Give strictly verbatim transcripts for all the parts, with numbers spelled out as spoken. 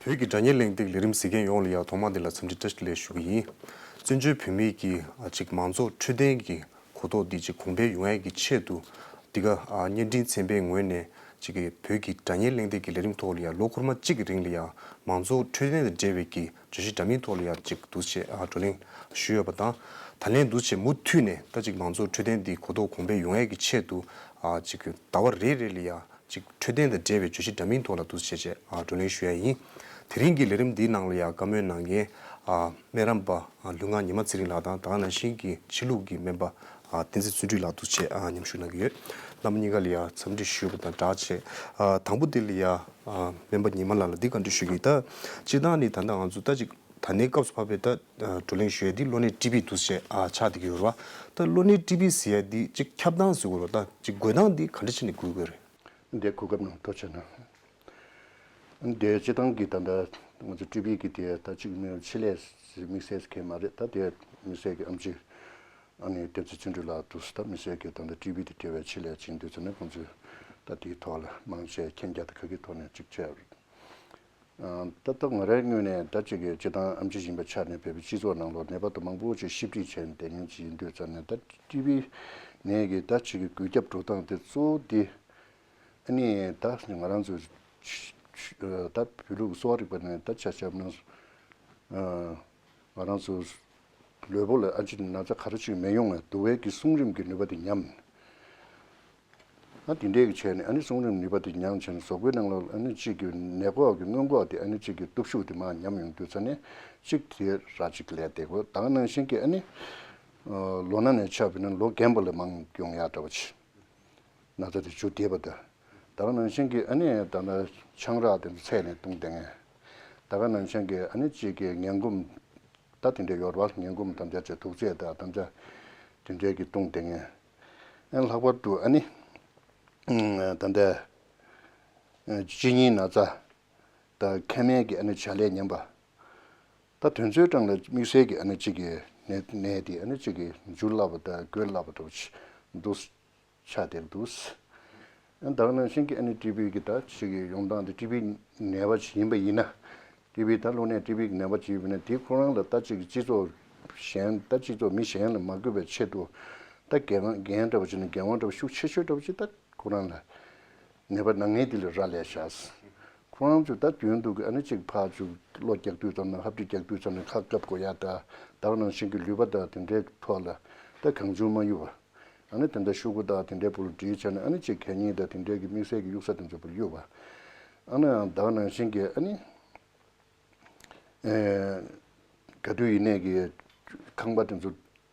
བོད་ཀྱི་སྒྲ་སྙན་གླེང་སྟེགས་ལས་རིམ་གཟིགས་མཁན་ཡོངས་ལ་ཡང་ཐོག་མ་དེ་ལ་འཚམས་འདྲི་བཀྲ་ཤིས་བདེ་ལེགས་ཞུ་གི་ཡིན། བཙན་བྱོལ་བོད་མིའི་གི་ཨ་ཅིག་མང་གཙོ་འཕྲོད་བསྟེན་གྱི་གོ་རྟོགས་འདི་ཅིག་གོང་འཕེལ་ཡོང་ཡས་ཀྱི་ཆེད་དུ། འདི་ག་ཨ་བརྙན་འཕྲིན་ཚན་པའི་ངོས་ནས་ཅིག་གི་བོད་ཀྱི་སྒྲ་སྙན་གླེང་སྟེགས་ཀྱི་ལས་རིམ་ཐོག་ལ་ཡང་ལོ་འཁོར་མ་གཅིག་གི་རིང་ལ་ཡང་མང་གཙོ་འཕྲོད་བསྟེན་དང་འབྲེལ་བའི་གི་བརྗོད་གཞི་འདྲ་མིན་ཐོག་ལ་ཡང་ཅིག་འདུག་སེ་ཨ་བགྲོ་གླེང་ཞུས་ཡོད་པ་དང་། ད་ལན་འདུག་སེ་མུ་མཐུད་ནས་ད་ཅིག་མང་གཙོ་འཕྲོད་བསྟེན་འདི་གོ་རྟོགས་གོང་འཕེལ་ཡོང་ཡས་ཀྱི་ཆེད་དུ་ཨ་ཅིག་ཟླ་བ་རེ་རེ་ལ་ཡང་ཅིག་འཕྲོད་བསྟེན་དང་འབྲེལ་བའི་བརྗོད་གཞི་འདྲ་མིན་ཐོག་ལ་འདུག་སེ་བྱས་བྱས་ཨ་བགྲོ་གླེང་ཞུ་ཡ་ཡིན། དེ་རིང་གི་ལས་རིམ་འདིའི་ནང་ལ་ཡང་བཀའ་མོལ་གནང་མཁན་ཨ་སྨན་རམས་པ་ཨ་ལུས་ངག་ཉི་མ་ཚེ་རིང་ལགས་དང་། ད་ག་ནང་བཞིན་གྱི་ཕྱི་ལུགས་ཀྱི་སྨན་པ་ཨ་བསྟན་འཛིན་བརྩོན་འགྲུས་ལགས་འདུག་སེ་བྱས་ཨ་མཉམ་ཞུགས་གནང་གི་ཡོད། རྣམ་པ་གཉིས་ཀ་ལ་ཡང་འཚམས་འདྲི་ཞུས་པ་དང་སྦྲགས་བྱས། ཨ་དང་པོ་དེ་ལ་ཡང་ཨ་སྨན་པ་ཉི་མ་ལགས་ལ་འདི་བཀའ་འདྲི་ཞུ་གི་ཡིན། ད་སྤྱིར་བཏང་ནི་ད་ལྟ་ང་ཚོ་ད་ཅིག་ད་ལྟའི་སྐབས་སུ་བབས་པའི་ད་ཨ་བགྲོ་གླེང་ཞུ་ཡས་འདི་གློ་ནད་ཀྲི་བི་འདུག་སེ་བྱས་ཨ་ཆགས་བསྡད་ཀྱི་ཡོད་རེད་བ། ད་གློ་ནད་ཀྲི་བི་ཟེར་ཡས་འདི་ཅིག་ཁྱབ་སྟངས་ཟེར་དགོས་རེད་བ། ད་ཅིག་འགོས་སྟངས་འདི་ག་འདྲ་བྱས་ནས་འགོས་དགོས་རེད། འདི་གོ་སྐབས་གནང་ཐུགས་རྗེ་གནང་། འདི་སྤྱིར་བཏང་གི་ད་ལྟ་ང་ཚོ་ཀྲི་བི་གི་དེ་ད་ཅིག་མི་ཆེད་ལས་དམིགས་བསལ་གང་མ་རེད། ད་དེ་དམིགས་བསལ་གི་ཨེམ་ཆི་ཨ་ནི་བསྟན་འཛིན་བརྩོན་འགྲུས་ལགས་འདུག་སེ། ད་དམིགས་བསལ་གི་ད་ལྟ་ཀྲི་བི་དེ་འབྲེལ་བའི་ཆེད་ལས་ཅིག་འདུག་ཚེ་ན་ཁོང་ཚོས་ད་དེའི་ཐོག་ལ་མང་ཆེ་མཁྱེན་རྒྱ་དང་ཁ་གི་ཐོག་ནས་ཅིག་བྱས་ཡོད་རེད། ཨ་ད་ལྟ་ང་རའི་ངོས་ནས་ད་ཅིག་གི་སྤྱིར་བཏང་ཨེམ་ཆི་ཡིན་པའི་ཆ་ནས་བོད་པའི་སྤྱི་ཚོགས་ནང་ལོགས་ནད་པ་དང་མང་པོ་ཅིག་ཤི་བྲིས་བྱས་ནས་བསྡད་མཁན་ཅིག་ཡིན་དུས་ཙང་ནས། ད་ཀྲི་བི་ནད་ཀྱི་ད་ཅིག་གི་འགོས་ཁྱབ་འགྲོ་སྟངས་དེ་གཙོ་བོ་དེ་ཨ་ནི་ད་ང་རང་ཚོ་ད་བོད་ལུགས་གསོ་བ་རིག་པ་ནས་ད་ཆ་བཞག་ན་ང་རང་ཚོ་ལུས་པོ་ལ་ཨ་ཅིག་ན་ཚ་ག་རེ་ཅིག་མི་ཡོང་བའི་འདུ་བའི་གི་བསྲུང་རིམ་གྱི་ནུས་པ་དེ་ཉམས། ཨ་དེ་འདྲའི་གི་བྱས་ནས་ཨ་ནི་བསྲུང་རིམ་ནུས་པ་དེ་ཉམས་བྱས་ནས་གཟུགས་པོའི་ནང་ལ་ཨ་ནི་གཅིག་གི་ནད་འགོག་གི་སྔོན་འགོག་དེ་ཨ་ནི་གཅིག་གི་སྟོབས་ཤུགས་དེ་མར་ཉམས་ཡོང་དུས་ཙ་ནས་གཅིག་དེ་ར་གཅིག་ལས་བསྡད་དགོས། ད་ག་ནང་བཞིན་གྱི་ཨ་ནི་ལོ་ན་ནས་ཆགས་པའི་ན་ལོ་རྒན་པ་ལ་མང་ཡོང་ཡག་འདྲ་བ་ཅིག་ན་ཚ་དེ་འཇུ་བསྡད་པ་དང་། ད་ག་ནང་བཞིན་གྱི་ཨ་ནི་ད་ལྟ་ཆང་རག་དེ་ཚོ་ཚད་ནས་བཏུང་བསྡད་མཁན། ད་ག་ནང་བཞིན་གྱི་ཨ་ནི་གཅིག་གི་ངན་གོམས་ད་དེ་འདྲ་ཡོད་རེད་བ། ངན་གོམས་དམ་བཅའ་བྱས་དུག་རྫས་དང་དམ་བཅའ་དེ་འདྲའི་གི་བཏུང་བསྡད་མཁན། ཨ་ནི་ལྷག་པར་དུ་ཨ་ནི་ད་ལྟ་གཅིན་སྙིའི་ན་ཚ་དང་མཁལ་མའི་གི་ཨ་ནི་བྱ་ལས་ཉམས་པ། ད་དེ་ཚོའི་གྲས་ལ་དམིགས་བསལ་གྱི་ཨ་ནི་གཅིག་གི་ནད་ནད་དེ་ཨ་ནི་གཅིག་གི་འཇུ་སླ་བ་དང་འགོས་སླ་བ་འདྲ་བོ་ཅིག་འདུག་ཆགས་བསྡད་འདུག་ཨ་ནི་ད་ག་ནང་བཞིན་གྱི་ཨ་ནི་ཀྲི་བི་གི་ད་གཅིག་གི་ཡོང་སྟངས་དེ་ཀྲི་བི་ནད་པ་ཅིག་ཡིན་པ་ཡིན་ན། ཀྲི་བི་ད་གློ་ནད་ཀྲི་བི་གི་ནད་པ་ཅིག་ཡིན་པ་ཡིན་ན་དེ་ཁོ་རང་ལ་ད་གཅིག་གི་སྤྱི་ཚོགས་གཞན་ད་སྤྱི་ཚོགས་མི་གཞན་ལ་མ་འགོས་པའི་ཆེད་དུ་ད་འགན་འགན་འདྲ་བོ་ཅིག་ནས་འགན་དབང་འདྲ་བོ་ཤུགས་ཆེ་ཤོས་འདྲ་བོ་ཅིག་ད་ཁོ་རང་ལ། ནད་པ་ནད་ངན་འདི་ལ་རག་ལས་བཞག་ཁོ་རང་ཚོས་ད་རྒྱུན་དུ་གི་ཨ་ནི་གཅིག་ཕར་ཚུར་གློ་རྒྱག་དུས་ཙམ་ན་ཧབ་སྦྲིད་རྒྱག་དུས་ཙམ་ན་ཁ་བཀབ་དགོས་ཡ། ད་ད་ག་ནང་བཞིན་གྱི་ལུད་པ་དང་དེ་འདྲའི་ཐོག་ལ་ད་གང་བྱུང་མ་གཡུག་པ། ཨ་ནི་དེ་འདྲ་ཤོག་གུ་དང་དེ་འདྲའི་བུ་ལ་བསྒྲིལ་བྱས་ནས་ཨ་ནི་གཅིག་གད་སྙིགས་དང་དེ་འདྲའི་གི་དམིགས་བསལ་གྱི་གཡུག་ས་དེ་ཚོ་བུ་ལ་གཡུག་པ། ཨ་ནི་ད་ག་ནང་བཞིན་གྱི་ཨ་ནི། ཨེ། ག་དུས་ཡིན་ནས་ཀྱི་ཁང་པ་དེ་ཚོ་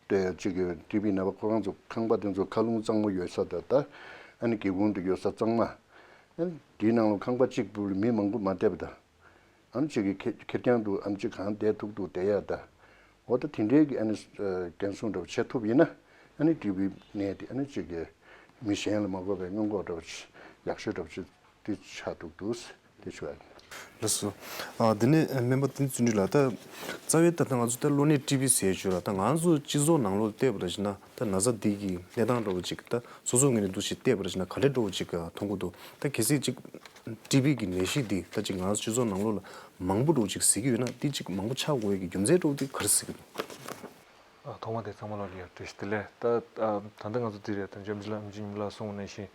དེ་གཅིག་གི་ཀྲི་བི་ནད་པ་ཁོ་རང་ཚོ་ཁང་པ་དེ་ཚོ་མཁའ་རླུང་གཙང་མོ་ཡོད་ས་དང་ད་ཨ་ནི་སྒེའུ་ཁུང་དུ་ཡོད་ས་གཙང་མ། ཨ་ནི་དེའི་ནང་ལ་ཁང་པ་གཅིག་པུ་ལ་མི་མང་པོ་མ་བསྡད་པ་དང་། ཨ་ནི་གཅིག་གི་ཁེར་ཁེར་རྐྱང་དུ་ཨ་ནི་གཅིག་གང་བསྡད་ཐུབ་ཐུབ་བསྡད་ཡ་ད། འོ་ད་དེ་འདྲའི་གི་ཨ་ནི་ཨ་འགན་སྲུང་འདྲ་བོ་བྱེད་ཐུབ་ཡིན་ན་ཨ་ནི་ཀྲི་བི་ནད་དེ་ཨ་ནི་གཅིག་གི་མི་གཞན་ལ་མ་འགོས་པའི་སྔོན་འགོག་འདྲ་བོ་ཡག་ཤོས་འདྲ་བོ་ཅིག་དེ་ཆགས་འདུག་འདུག་དེ་ཆོག་ཨ། ལགས་སོ། ཨ་དེ་ནས་སྨན་པ་བསྟན་འཛིན་བརྩོན་འགྲུས་ལགས། ད་རྩ་བའི་ད་ལྟ་ང་ཚོ་ད་གློ་ནད་ཀྲི་བི་ཟེར་ཞུ་ར། ད་ང་ཚོ་སྤྱི་ཚོགས་ནང་ལོགས་བལྟས་པ་ར་ཞིག་ན་ད་ན་ཚ་འདི་གི་གནས་སྟངས་འདྲ་བོ་ཅིག་ད་སོ་སོ་ངོས་ནས་འདུག་ཞིག་བལྟས་པ་ར་ཞིག་ན་ག་འདྲ་འདྲ་བོ་ཅིག་མཐོང་གི་འདུག་ད་གལ་སྲིད་ཅིག་ཀྲི་བི་གི་ནད་གཞི་འདི་ད་ཅིག་ང་ཚོ་སྤྱི་ཚོགས་ནང་ལོགས་ལ་མང་པོ་འདྲ་བོ་ཅིག་གཟིགས་ཀྱི་ཡོད་ན་འདི་ཅིག་མང་པོ་ཆགས་དགོས་ཀྱི་རྒྱུ་མཚན་འདྲ་བོ་འདི་ག་རེ་གཟིགས་ཀྱི་འདུག་ཨ་ཐོག་མ་དེ་ཚང་མ་ལ་ཡང་བཀྲ་ཤིས་བདེ་ལེགས། ད་ཨ་ད་ལྟ་ང་ཚོ་འདི་རེད། ད་འཇམ་ཅི་ལ་ཨམ་ཅི་ཉི་མ་ལགས་གསུངས་པ་ནང་བཞིན་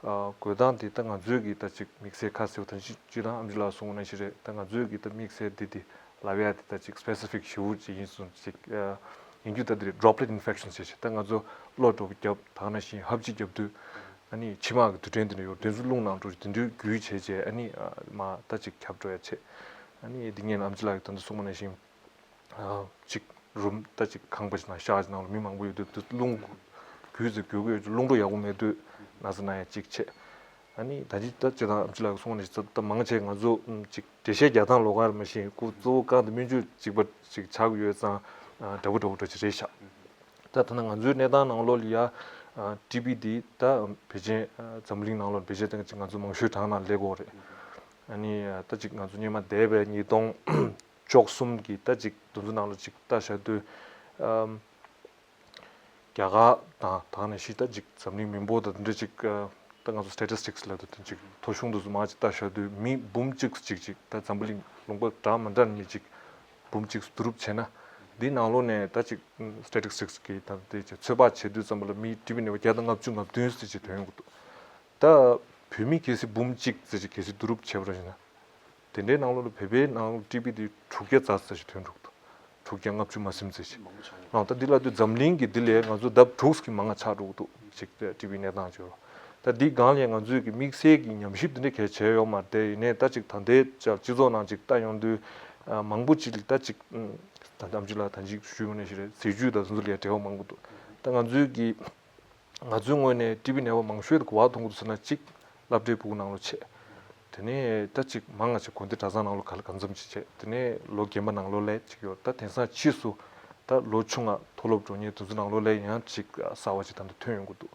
ཨ་འགོས་སྟངས་དེ་ད་ང་ཚོའི་གི་ད་ཅིག་དམིགས་བསལ་ཁ་གསལ་བོ་ད་ཅི་ཅི་ད་ཨམ་ཅི་ལགས་གསུངས་པ་ནང་བཞིན་རེད། ད་ང་ཚོའི་གི་ད་དམིགས་བསལ་འདི་དེ་ལབ་ཡ་དེ་ད་ཅིག་སི་པེ་སི་ཕིག་ཞེ་པོ་ཅིག་ཡིན་སོང་ཅིག་ཨ་ཡིན་རྒྱུ་ད་འདི་རེད། ཌོབ་ལེཊ་ཨིན་ཕེག་ཤན་ཟེར་ཅིག་ད་ང་ཚོ་གློ་འདྲ་བོ་བརྒྱབ་ད་ག་ནང་བཞིན་ཧབ་སྦྲིད་བརྒྱབ་དུས་ཨ་ནི་མཆི་མ་གི་དུད་སྤྲིན་དེ་འདྲ་ཡོད་དེ་ཚོ་རླུང་ནང་འགྲོ་དེ་འདྲའི་རྒྱུས་བྱས་བྱས་ཨ་ནི་ཨ་མ་ད་ཅིག་ཁྱབ་འགྲོ་ཡ་བྱས། ཨ་ནི་འདི་ངས་ཨམ་ཅི་ལགས་ཀྱིས་ད་ལྟ་གསུངས་པ་ནང་བཞིན། ཅིག་རུམ་ད་ཅིག་ཁང་པ་ཞིག་ནང་ཤག་ཅིག་ནང་ལ་མི་མང་པོ་ཡོད་དུས་དུ་རླུང་རྒྱུས་ཟེར་རྒྱུ་གི་ཡོད་ཀྱི་རླུང་འགྲོ་ཡག་པོ་མེད་དུས་ན་ཚ་ན་ཡ་ཅིག་བྱས། ཨ་ནི་ད་ཅི་ད་ཅི་དང་ཨམ་ཅི་ལགས་གསུངས་ནས་ད་མང་ཆེ་ང་ཚོ་ཅིག་འགྲེལ་བཤད་རྒྱག་སྟངས་ལོགས་ཀ་རེད་མ་གཞི་ཁོ་གཙོ་བོ་རྐང་དང་སྨན་བཅོས་གཅིག་པ་ཅིག་ཆགས་ཀྱི་ཡོད་ཙང་འདྲ་པོ་འདྲ་པོ་འདྲ་ཅིག་རེད་ཤག་ད་ད་ནང་ང་ཚོའི་གནས་སྟངས་ནང་ལོགས་ལ་ཡ་ཀྲི་བི་འདི་ད་ཕལ་ཆེར་འཛམ་གླིང་ནང་ལོགས་ཕལ་ཆེར་ད་ཅིག་ང་ཚོ་མང་ཤོས་གྲངས་ནང་སླེབས་ཀྱི་ཡོད་རེད། ཨ་ནི་ད་ཅིག་ང་ཚོ་སྔོན་མ་འདས་པའི་ཉིས་སྟོང་བཅུ་གསུམ་གྱི་ད་ཅིག་དུས་ཚོད་ནང་ལ་ཅིག་ལྟ་བྱ་དུས་ཨམ་རྒྱ་གར་དང་ད་ག་ནང་བཞིན་ད་ཅིག་འཛམ་གླིང་མི་འབོར་དང་དེ་འདྲ་ཅིག་ཨ་ ད་ང་ཚོ་statistics་ལབ་དུས་དེ་ཅིག་ཐོ་གཞུང་དུ་མང་ཅིག་ལྟ་བཞག་དུས་མི་འབུམ་གཅིག་ཅིག་ཅིག་ད་འཛམ་བུ་གླིང་ལུང་པ་འདྲ་མི་འདྲ་ནས་ཅིག་འབུམ་གཅིག་བསྡུ་རུབ་བྱས་ན། འདིའི་ནང་ལོགས་ནས་ད་ཅིག་statistics་གི་ད་དེ་ཅིག་ཚོད་དཔག་བྱེད་དུས་ཙམ་པ་ལ་མི་ཊི་བི་ནད་པ་བརྒྱ་དང་ལྔ་བཅུ་ང་བདུན་ཙམ་ཅིག་ཐོན་ཡོང་གི་འདུག་ད་བོད་མི་གལ་སྲིད་འབུམ་གཅིག་ཙམ་ཅིག་གལ་སྲིད་བསྡུ་རུབ་བྱས་པ་ཡིན་ན། དེ་འདྲའི་ནང་ལོགས་ལ་བོད་པའི་ནང་ལོགས་ཊི་བི་དེ་དྲུག་བརྒྱ་ཙམ་ཙམ་ཞིག་ཐོན་འགྲོ་གི་འདུག་དྲུག་བརྒྱ་ལྔ་བཅུ་མ་ཟིན་ཙམ་ཞིག་མང་པོ་ཆགས་ཡོད། ཨང་། ད་འདི་ལ་དུས་འཛམ་གླིང་གི་འདི་ལས་ང་ཚོ་ལྡབ་དྲུག་གི་མང་ང་ཆགས་འགྲོ་གི་འདུག་ཅིག་ཊི་བི་གནས་སྟངས་བྱས་པ། ད་འདི་སྒང་ལས་ང་ཚོས་ཀྱི་དམིགས་བསལ་གྱི་ཉམས་ཞིབ་འདི་འདྲ་གལ་ཆེ་ཡོད་མ་རེད་དེ། ཡིན་ནའི་ད་ཅིག་ད་ལྟའི་སྤྱི་ཚོགས་ནང་ཅིག་ལྟ་ཡོང་དུས་མང་པོ་ཅིག་ལ་ད་ཅིག་ད་ཨམ་ཆི་ལགས་ད་ཅིག་ཞུས་ཡོང་ནས་ཞིག་རེད། ཟས་བཅུད་དང་དེ་ཚོ་ལ་འབྲེལ་བ་མང་པོ་འདུག་ད་ང་ཚོས་ཀྱི་ང་ཚོའི་ངོས་ནས་ཊི་བི་ནད་པ་མང་ཤོས་དེ་ག་པར་མཐོང་གི་འདུག་ཟེར་ན། གཅིག་སློབ་གྲྭའི་ཕྲུ་གུ་ནང་ལོགས་བྱས། དེ་ནས་ད་ཅིག་མང་ང་ཅིག་དགོན་སྡེ་གྲྭ་ཚང་ནང་ལོགས་ག་ལ་གང་འཚམ་ཅིག་བྱས། དེ་ནས་ལོ་རྒན་པ་ནང་ལོགས་ལ་ཅིག་ཡོད། ད་དེང་སང་ཕྱིས་སུ་ད་ལོ་ཆུང་ང་མཐོ་སློབ་འགྲོ་མཁན་དེ་ཚོ་ནང་ལོགས་ལ་ཡང་ཅིག་གསར་པ་ཅིག་ད་ལྟ་ཐོན་ཡོང་གི་འདུག་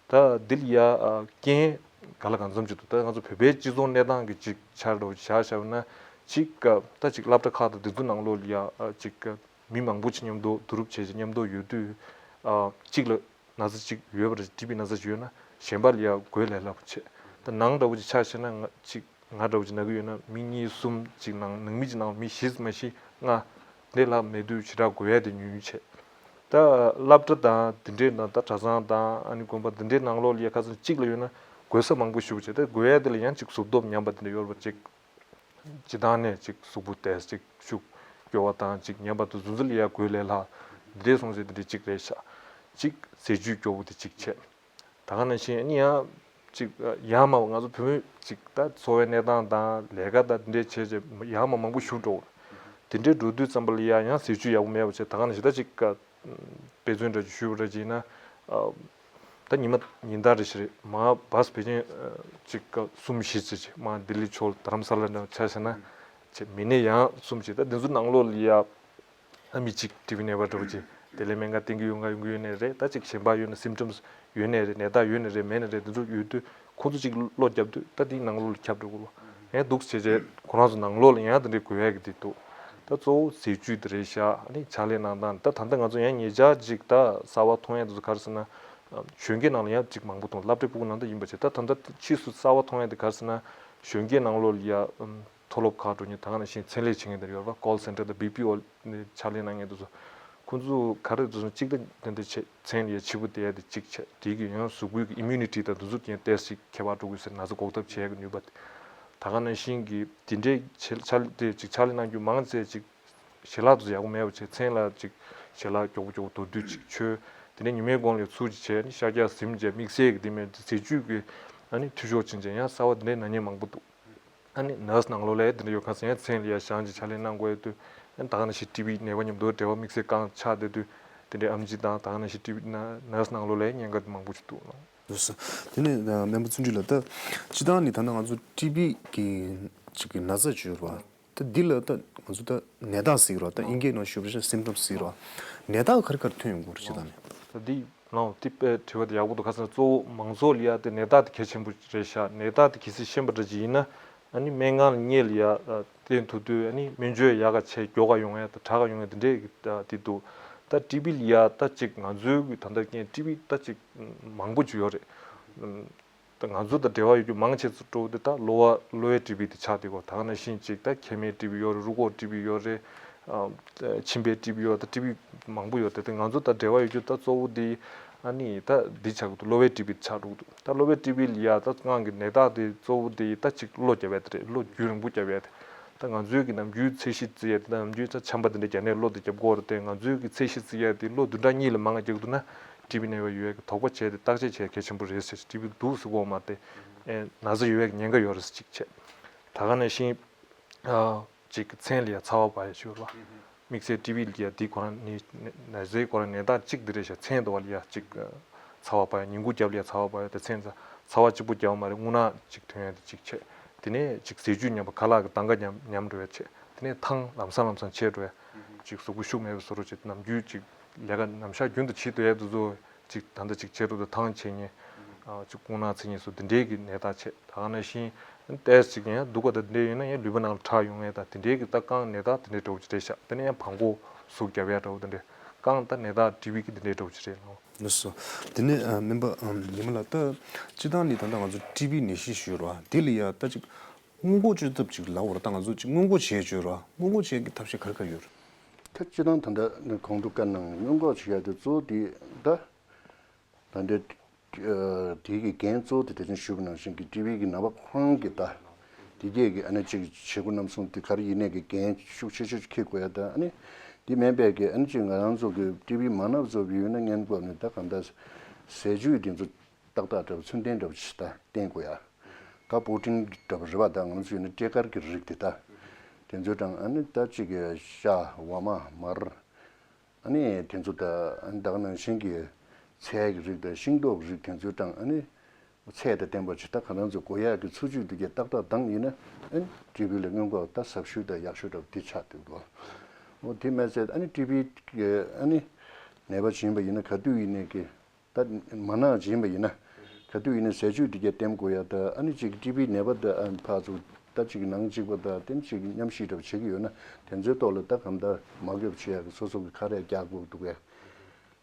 ད་འདི་ལ་ཡ་རྐྱེན་ག་ལ་གང་འཚམ་ཅིག་འདུག་ད་ང་ཚོ་བོད་པའི་སྤྱི་ཚོགས་གནས་སྟངས་ཀྱི་ཅིག་ཆ་ར་བཞག་བཞག་ན། ཅིག་ད་ཅིག་སློབ་གྲྭ་ཁག་དང་དེ་ཚོ་ནང་ལོགས་ལ་ཡ་ཅིག་མི་མང་པོ་ཅིག་མཉམ་དུ་བསྡུ་རུབ་བྱས་བྱས་མཉམ་དུ་ཡོད་དུས། གཅིག་ལ་ན་ཚ་གཅིག་ཡོད་པ་རེད། ཊི་བི་ན་ཚ་གཅིག་ཡོད་ན་གཞན་པ་ལ་ཡང་འགོས་ལས་སླ་པོ་བྱས། ད་ནང་འདྲ་བོ་ཅིག་ཆ་བཞག་ན། ང་གཅིག་ང་འདྲ་བོ་ཅིག་ན་གི་ཡོད་ན་མི་གཉིས་གསུམ་ཅིག་ནང་ནང་མི་ཅིག་ནང་མི་བཞི་མ་གཞི་ལྔ་འདི་ལྷག་མེད་དུས་ཞེ་དྲག་འགོས་ཡ་དེ་ཉུང་ཉུང་བྱས། ད་སློབ་གྲྭ་དང་དེ་འདྲའི་ནང་ད་གྲྭ་ཚང་དང་ཨ་ནི་དགོན་པ་འདི་འདྲའི་ནང་ལོགས་ལ་ཡ་ཁ་སང་གཅིག་ལ་ཡོད་ན་འགོས་ས་མང་པོ་ཞིག་བྱས། ད་འགོས་ཡ་དེ་ལ་ཡང་ཅིག་གཟུགས་སྟོབས་ཉམས་པ་དེ་འདྲ་ཡོད་པ་ཅིག་སྤྱི་བཏང་ནས་ཅིག་གཟུགས་པོ་བདེ་ཅིག་ཤུགས་སྐྱོ་བ་དང་ཅིག་ཉམས་པ་དང་དེ་ཚོ་ལ་ཡ་འགོས་ལས་སླ། འདི་འདྲའི་སོང་ཚེ་འདི་འདྲའི་གཅིག་རེད་ཤག་གཅིག་ཟས་བཅུད་སྐྱོ་བོ་དེ་གཅིག་བྱས། ད་ག་ནང་བཞིན་ཨ་ནི་ཡང་ཅིག་ཡང་མ་ང་ཚོ་བོད་མི་ཅིག་ད་འཚོ་བའི་གནས་སྟངས་དང་ལས་ཀ་དང་འདི་འདྲའི་བྱས་བྱས་ཡང་མ་མང་པོ་ཞིག་འགྲོ། དེ་འདྲའི་འགྲོ་དུས་ཙམ་པ་ལ་ཡ་ཡང་ཟས་བཅུད་ཡག་པོ་མེད་པ་བྱས། ད་ག་ནང་བཞིན་ད་ཅིག་དཔེ་མཚོན་འདྲ་ཅིག་ཞུས་པ་འདྲ་ཅིག་ཡིན་ན། ད་ཉི་མ་ཉིན་ལྟར་རེ་བཞིན་རེད། མ་བཱས་ཕལ་ཆེར་ཅིག་ག་གསུམ་བཞི་ཙམ་ཅིག་མ་ལྡི་ལི་ཕྱོགས་དྷ་རམ་ས་ལ་འདྲ་ཆ་བཞག་ན། ཅིག་མི་ནས་ཡང་གསུམ་ཅིག་ད་འདི་ཚོ་ནང་ལོགས་ལ་ཡ་ཨ་མི་གཅིག་ཊི་བི་ནད་པ་འདྲ་བོ་ཅིག་དེ་ལས་སྨན་ཁང་བསྟེན་གྱི་ཡོང་ག་ཡོང་གི་ཡོད་ནའི་རེད། ད་ཅིག་གཞན་པ་ཡོད་ན་སིམ་ཊམ་སི་ཡོད་ནའི་རེད། ནད་རྟགས་ཡོད་ནའི་རེད། མེད་ནའི་རེད། འདི་ཚོ་ཡོད་དུས་ཁོང་ཚོ་ཅིག་བློ་རྒྱབ་དུས་ད་དེའི་ནང་ལོགས་ལ་ཁྱབ་འགྲོ་གི་ལོ། ཡང་འདུག་བྱས་བྱས་ཁོ་རང་ཚོ་ནང་ལོགས་ལ་ཡང་དེ་འདྲའི་འགོས་ཡ་གི་དེ་འདུག་ད་གཙོ་བོ་ཟས་བཅུད་དེ་རེད་ཤག་ཨ་ནི་ཕྱག་ལས་གནང་སྟངས། ད་ད་ལྟ་ང་ཚོ་ཡང་ཉེ་ཆར་ཅིག་ད་གསར་པ་མཐོང་ཡ་དེ་ཚོ་ག་རེ་ཟེར་ན། གཞོན་སྐྱེས་ནང་ལ་ཡང་ཅིག་མང་པོ་མཐོང་། སློབ་གྲྭའི་ཕྲུ་གུ་ནང་ད་ཡིན་པ་བྱས། ད་ད་ལྟ་ཕྱིས་སུ་གསར་པ་མཐོང་ཡ་དེ་ག་རེ་ཟེར་ན། གཞོན་སྐྱེས་ནང་ལོགས་ལ་ཡ་ཨམ། མཐོ་སློབ་ཁག་འགྲོ་མཁན་ད་ག་ནང་བཞིན་མཚན་ལས་བྱེད་མཁན་དེ་ཡོད་རེད་པ། ཀོལ་སེན་ཊར་དང་བི་པི་ཨོ་ནས་ཕྱག་ལས་གནང་མཁན་དེ་ཚོ། ཁོང་ཚོ་ག་རེ་འདུག་ཟེར་ན་གཅིག་ད་དེ་འདྲ་བྱས་མཚན་ལ་ཡ་འཆི་འཕོ་བསྡད་ཡ་དེ་གཅིག་བྱས། དེ་གི་ཡང་གཟུགས་པོའི་གི་ཨི་མུ་ནི་ཊི་དང་དེ་ཚོ་ཀྱང་ཏོག་ཙམ་ཁྱད་པར་འགྲོ་གི་ཟེར། ན་ཚ་འགོག་ཐབས་བྱེད་ཡ་གི་ནུས་པ་དེ། ད་ག་ནང་བཞིན་གི་དེ་འདྲའི་བྱེད་ཕྱག་དེ་ཅིག་ཕྱག་ལས་གནང་རྒྱུ་མང་ཚད་ཅིག་ཞལ་ལག་དེ་ཚོ་ཡག་པོ་མེད་པ་བྱས། མཚན་ལ་ཅིག་ཞལ་ལག་མགྱོགས་པོ་མགྱོགས་པོ་མདོར་བསྡུས་ཅིག་མཆོད། དེ་ནས་ཉི་མའི་གུང་ལ་ཚུར་ཅིག་བྱས་ནས་ཤ་རྒྱགས་ཟིམ་བྱས། དམིགས་བསལ་གྱི་དེ་མེད་དེ་ཟས་བཅུད་ཀྱི་ཨ་ནི་འཐུས་ཤོར་ཕྱིན་བྱས་ཡང་གསར་པ་དེ་འདྲའི་ན་མཁན་མང་པོ་འདུག་ཨ་ནི་ནར་སི་ནང་ལོགས་ལ་དེ་འདྲ་ཡོད་ཁ་སང་ཡང་མཚན་ལ་ཡ་བཞེངས་ཅིག་ཕྱག་ལས་གནང་དགོས་ཡོད་དུས། ཨ་ནི་ད་ག་ནང་བཞིན་ཊི་བི་ནད་པ་མཉམ་དུ་འབྲེལ་བ་དམིགས་བསལ་རྐང་ཆགས་བསྡད་དུས་དེ་འདྲའི་ཨེམ་ཆི་དང་ད་ག་ནང་བཞིན་ཊི་བི་ན་ནར་སི་ནང་ལོགས་ལ་ཉེན་ཁ་དེ་མང་པོ་ཞིག་འདུག་ལགས། དེ་ནས་ཨ་སྨན་པ་བརྩོན་འགྲུས་ལགས། ད་སྤྱིར་བཏང་ནི་ད་ལྟ་ང་ཚོ་ཊི་བི་གི་ཅིག་གི་ན་ཚ་ཅིག་ཡོད་རེད་པ། ད་འདི་ལ་ད་ང་ཚོ་ད་ནད་རྟགས་ཟེར་གྱི་རེད་པ། ད་ཨིན་སྐད་ནང་ཞུས་པ་ཞིག་སིམ་ཊམ་སི་ཟེར་གྱི་རེད་པ། ནད་རྟགས་ག་རེ་ག་རེ་ཐོན་ཡོང་གི་རེད་སྤྱིར་བཏང་ནས། ད་འདི་ལགས་འདི་དཔེ་དྲི་བ་དེ་ཡག་པོ་འདུག་ཁ་སང་གཙོ་བོ་མང་ཚོགས་ལ་ཡ་དེ་ནད་རྟགས་དེ་གལ་ཆེན་པོ་རེད་ཤག་ནད་རྟགས་དེ་གལ་སྲིད་ཤེས་པ་འདྲ་ཅིག་ཡིན་ན། ཨ་ནི་སྨན་ཁང་ལ་སྔོན་ལ་ཡ་བསྟེན་ཐུབ་དུས་ཨ་ནི་སྨན་བཅོས་ཡག་ག་བྱས་མགྱོགས་ག་ཡོང་ཡ་དང་དྲག་ག་ཡོང་ཡ་དེ་འདྲའི་གི་དེ་འདུག་ད་ཊི་བི་ལ་ཡ་ད་ཅིག་ང་ཚོའི་གི་ད་ལྟ་རྐྱེན་ཊི་བི་ད་ཅིག་མང་པོ་ཅིག་ཡོད་རེད། ད་ང་ཚོ་དང་འབྲེལ་བ་ཡོད་རྒྱུ་མང་ཆེ་ཚོ་འགྲོ་དེ་ད་གློ་བ་གློ་བའི་ཊི་བི་དེ་ཆགས་བསྡད་ཀྱི་ཡོད། ད་ག་ནང་བཞིན་ཅིག་ད་མཁལ་མའི་ཊི་བི་ཡོད་རེད། རུས་ཁོག་ཊི་བི་ཡོད་རེད། ཨ་མཆིན་པའི་ཊི་བི་ཡོད། ད་ཊི་བི་མང་པོ་ཡོད་དེ། ད་ང་ཚོ་དང་འབྲེལ་བ་ཡོད་རྒྱུ་ད་གཙོ་བོ་དེ་ཨ་ནི་ད་འདི་ཆགས་ཀྱི་འདུག་གློ་བའི་ཊི་བི་དེ་ཆགས་འགྲོ་གི་འདུག་ད་གློ་བའི་ཊི་བི་ལ་ཡ་ད་སྔོན་གྱི་ནད་རྟགས་དེ་གཙོ་བོ་དེ་ད་ཅིག་གློ་རྒྱབ་ཡ་དེ་རེད། གློ་རྒྱུན་རིང་པོ་རྒྱབ་ཡ་དེ། ད་ང་ཚོའི་གི་ནམ་རྒྱུན་ཚད་གཞི་བརྩི་ཡ་དེ་ད་ནམ་རྒྱུན་ད་ཆམ་པ་དེ་འདྲ་རྒྱག་ནས་གློ་དེ་རྒྱབ་དགོས་རེད་དེ། ང་ཚོའི་གི་ཚད་གཞི་བརྩི་ཡ་དེ་གློ་བདུན་ཕྲག་གཉིས་ལས་མང་བ་རྒྱག་འདུག་ན་ཊི་བི་ནད་པ་ཡོད་ཡ་གི་དོགས་པ་བྱས་ཏེ་བརྟག་དཔྱད་བྱས་གལ་ཆེན་པོ་རེད་ཟེར། ཊི་བི་འདུག་ཟེར་གོ་མ་རེད་དེ། ཨེ་ན་ཚ་ཡོད་ཡ་གི་ཉེན་ཁ་ཡོད་རེད་ཟེར་གཅིག་བྱས། ད་ག་ནང་བཞིན་ཨ་ཅིག་མཚན་ལ་ཡ་ཚ་བ་འབར་ཡ་ཅིག་ཡོད་རེད་པ། དམིགས་བསལ་ཊི་བི་ལ་ཡ་འདི་ཁོ་རང་ནི་ན་ཚའི་ཁོ་རང་ནད་རྟགས་གཅིག་འདི་རེད་ཤག་མཚན་དེ་བ་ལ་ཡ་ཅིག་ཚ་བ་འབར་ཡ། ཉིན་གུང་རྒྱབ་ལ་ཡ་ཚ་བ་འབར་ཡ། དེ་མཚན་ཚ་ཚ་བ་གཅིག་པུ་རྒྱབ་མ་རེད། རྔུལ་ནག་ཅིག་ཐོན་ཡ་དེ་གཅིག་བྱས། དེ་ནས་ཅིག་ཟས་བཅུད་ཉམས་པ། ཁ་ལག་གི་དང་ག་ཉམས་ཉམས་འགྲོ་ཡ་བྱས། དེ་ནས་ཐང་ལམ་སང་ལམ་སང་ཆད་འགྲོ་ཡ། ཅིག་གཟུགས་པོ་ཤུགས་མེད་པའི་བཟོ་འདྲ་ཅིག་ནམ་རྒྱུན་ཅིག་ལས་ཀ་ནམ་ཞག་རྒྱུན་དུ་བྱེད་སྡོད་ཡ་དེ་ཚོ་ཅིག་ད་ལྟ་ཅིག་བྱེད་འགྲོ་དུས་ཐང་ཆད་མཁན། ཨ་ཅིག་རྔུལ་ནག་ཚིག་མཁན་སོགས་དེ་འདྲའི་གི་ནད་རྟགས་བྱས། ད་ག་ནང་བཞིན་ཏོག་ཙམ་ཅིག་ཡང་སྡུག་ག་དང་དེ་འདྲ་ཡིན་ན་ཡང་ལུས་པོ་ནང་ལ་ཁྲག་ཡོང་ཡ་དང་དེ་འདྲའི་གི་ད་རྐང་ནད་རྟགས་དེ་འདྲའི་འདྲ་བོ་ཅིག་རེད་ཤག་དེ་ནས་ཡང་བྲང་ཁོག་ཟུག་རྒྱབ་ཡ་འདྲ་བོ་དེ་འདྲ། གང་ལྟར་ནད་རྟགས་ཊི་བི་གི་འདི་འདྲའི་འདྲ་པོ་ཅིག་རེད་ལགས། ལགས་སོ། དེ་ནས་ཨ་སྨན་པ་ཨམ་ཉི་མ་ལགས། ད་སྤྱིར་བཏང་ནས་ད་ལྟ་ང་ཚོ་ཊི་བི་ནད་གཞི་ཞིག་ཡོད་རེད་བ། དེ་ལ་ཡ་ད་ཅིག་སྔོན་འགོག་བཅོས་ཐབས་ཅིག་ལབ་པ་རེད། ད་ང་ཚོ་ཅིག་སྔོན་འགོག་བྱེད་ཡ་ཅིག་ཡོད་རེད་བ། སྔོན་འགོག་བྱེད་ཡ་གི་ཐབས་ཤེས་ག་རེ་ག་རེ་ཡོད་རེད། ད་སྤྱིར་བཏང་ད་ལྟ་གོང་དུ་བཀའ་གནང་སྔོན་འགོག་བྱེད་ཡ་དེ་གཙོ་བོ་དེ་ད། ད་ལྟ་ཨ་དེའི་གི་འགན་གཙོ་བོ་དེ་ད་ཅིག་ཞུས་པ་ནང་བཞིན་གྱི་ཊི་བི་གི་ནད་པ་ཁོ་རང་གི་ད་དེ་གས་ཀྱི་ཨ་ནི་ཅིག་བྱེད་སྒོ་རྣམ་གསུམ་དེ་ག་རེ་ཡིན་ནའི་གི་འགན་ཤུགས་ཆེ་ཤོས་འཁྱེར་དགོས་ཡ། ད་ཨ་ནི་དེ་མིན་པའི་གི་ཨ་ནི་ཅིག་ང་རང་ཚོ་གི་ཊི་བི་མ་ན་བཟོ་བའི་ཡོད་ན་སྔོན་འགོག་ནི་ད་གང་ལྟར་ཟས་བཅུད་དེ་ཚོ་ཏག་ཏག་འདྲ་པོ་ཚུལ་ལྡན་འདྲ་པོ་ཞིག་ད་བསྟེན་དགོས་ཡ། ད་པོ་ཊིན་འདྲ་པོ་རེད་བ། ད་ང་ཚོ་ཡོད་ན་སྤྲེལ་དཀར་གྱི་རིགས་དེ་ད་དེ་ཚོའི་གྲངས་ཨ་ནི་ད་ཅིག་གི་ཤ་འོ་མ་མར། ཨ་ནི་དེ་ཚོ་ད་ཨ་ནི་ད་ག་ནང་བཞིན་གྱི་ཚལ་གྱི་རིགས་དང་ཤིང་ཏོག་གི་རིགས་དེ་ཚོའི་གྲངས་ཨ་ནི་ཚད་དང་ལྡན་པ་ཅིག་ད་ག་རང་ཚོ་དགོས་ཡག་གི་འཚོ་བཅུད་དེ་གས་ཏག་ཏག་འདང་ཡིན་ན་ཨ་ནི་ཊི་བི་ལ་སྔོན་འགོག་ད་ཟབ་ཤོས་དང་ཡག་ཤོས་འདྲ་པོ་དེ་ཆགས་འདུག་དོ། འོ་དེ་མ་ཟད་ཨ་ནི་ཊི་བི་གི་ཨ་ནི་ནད་པ་ཅིག་ཡིན་པ་ཡིན་ན་ག་དུས་ཡིན་ནའི་གི་ད་མ་ན་ཅིག་ཡིན་པ་ཡིན་ན་ག་དུས་ཡིན་ན་ཟས་བཅུད་དེ་གས་བསྟེན་དགོས་ཡ། ད་ཨ་ནི་ཅིག་ཊི་བི་ནད་པ་ད་ཨ་ཕར་ཚུར་ད་ཅིག་ནང་གཅིག་པ་ད་དེ་ཅིག་མཉམ་ཞུགས་འདྲ་པོ་བྱེད་ཀྱི་ཡོད་ན་དེ་ཚོའི་ཐོག་ལ་ད་གང་ལྟར་མ་འགོས་པ་བྱེད་ཡ་གི་སོ་སོ་གི་ཁ་རས་རྒྱག་དགོས་འདུག་གས།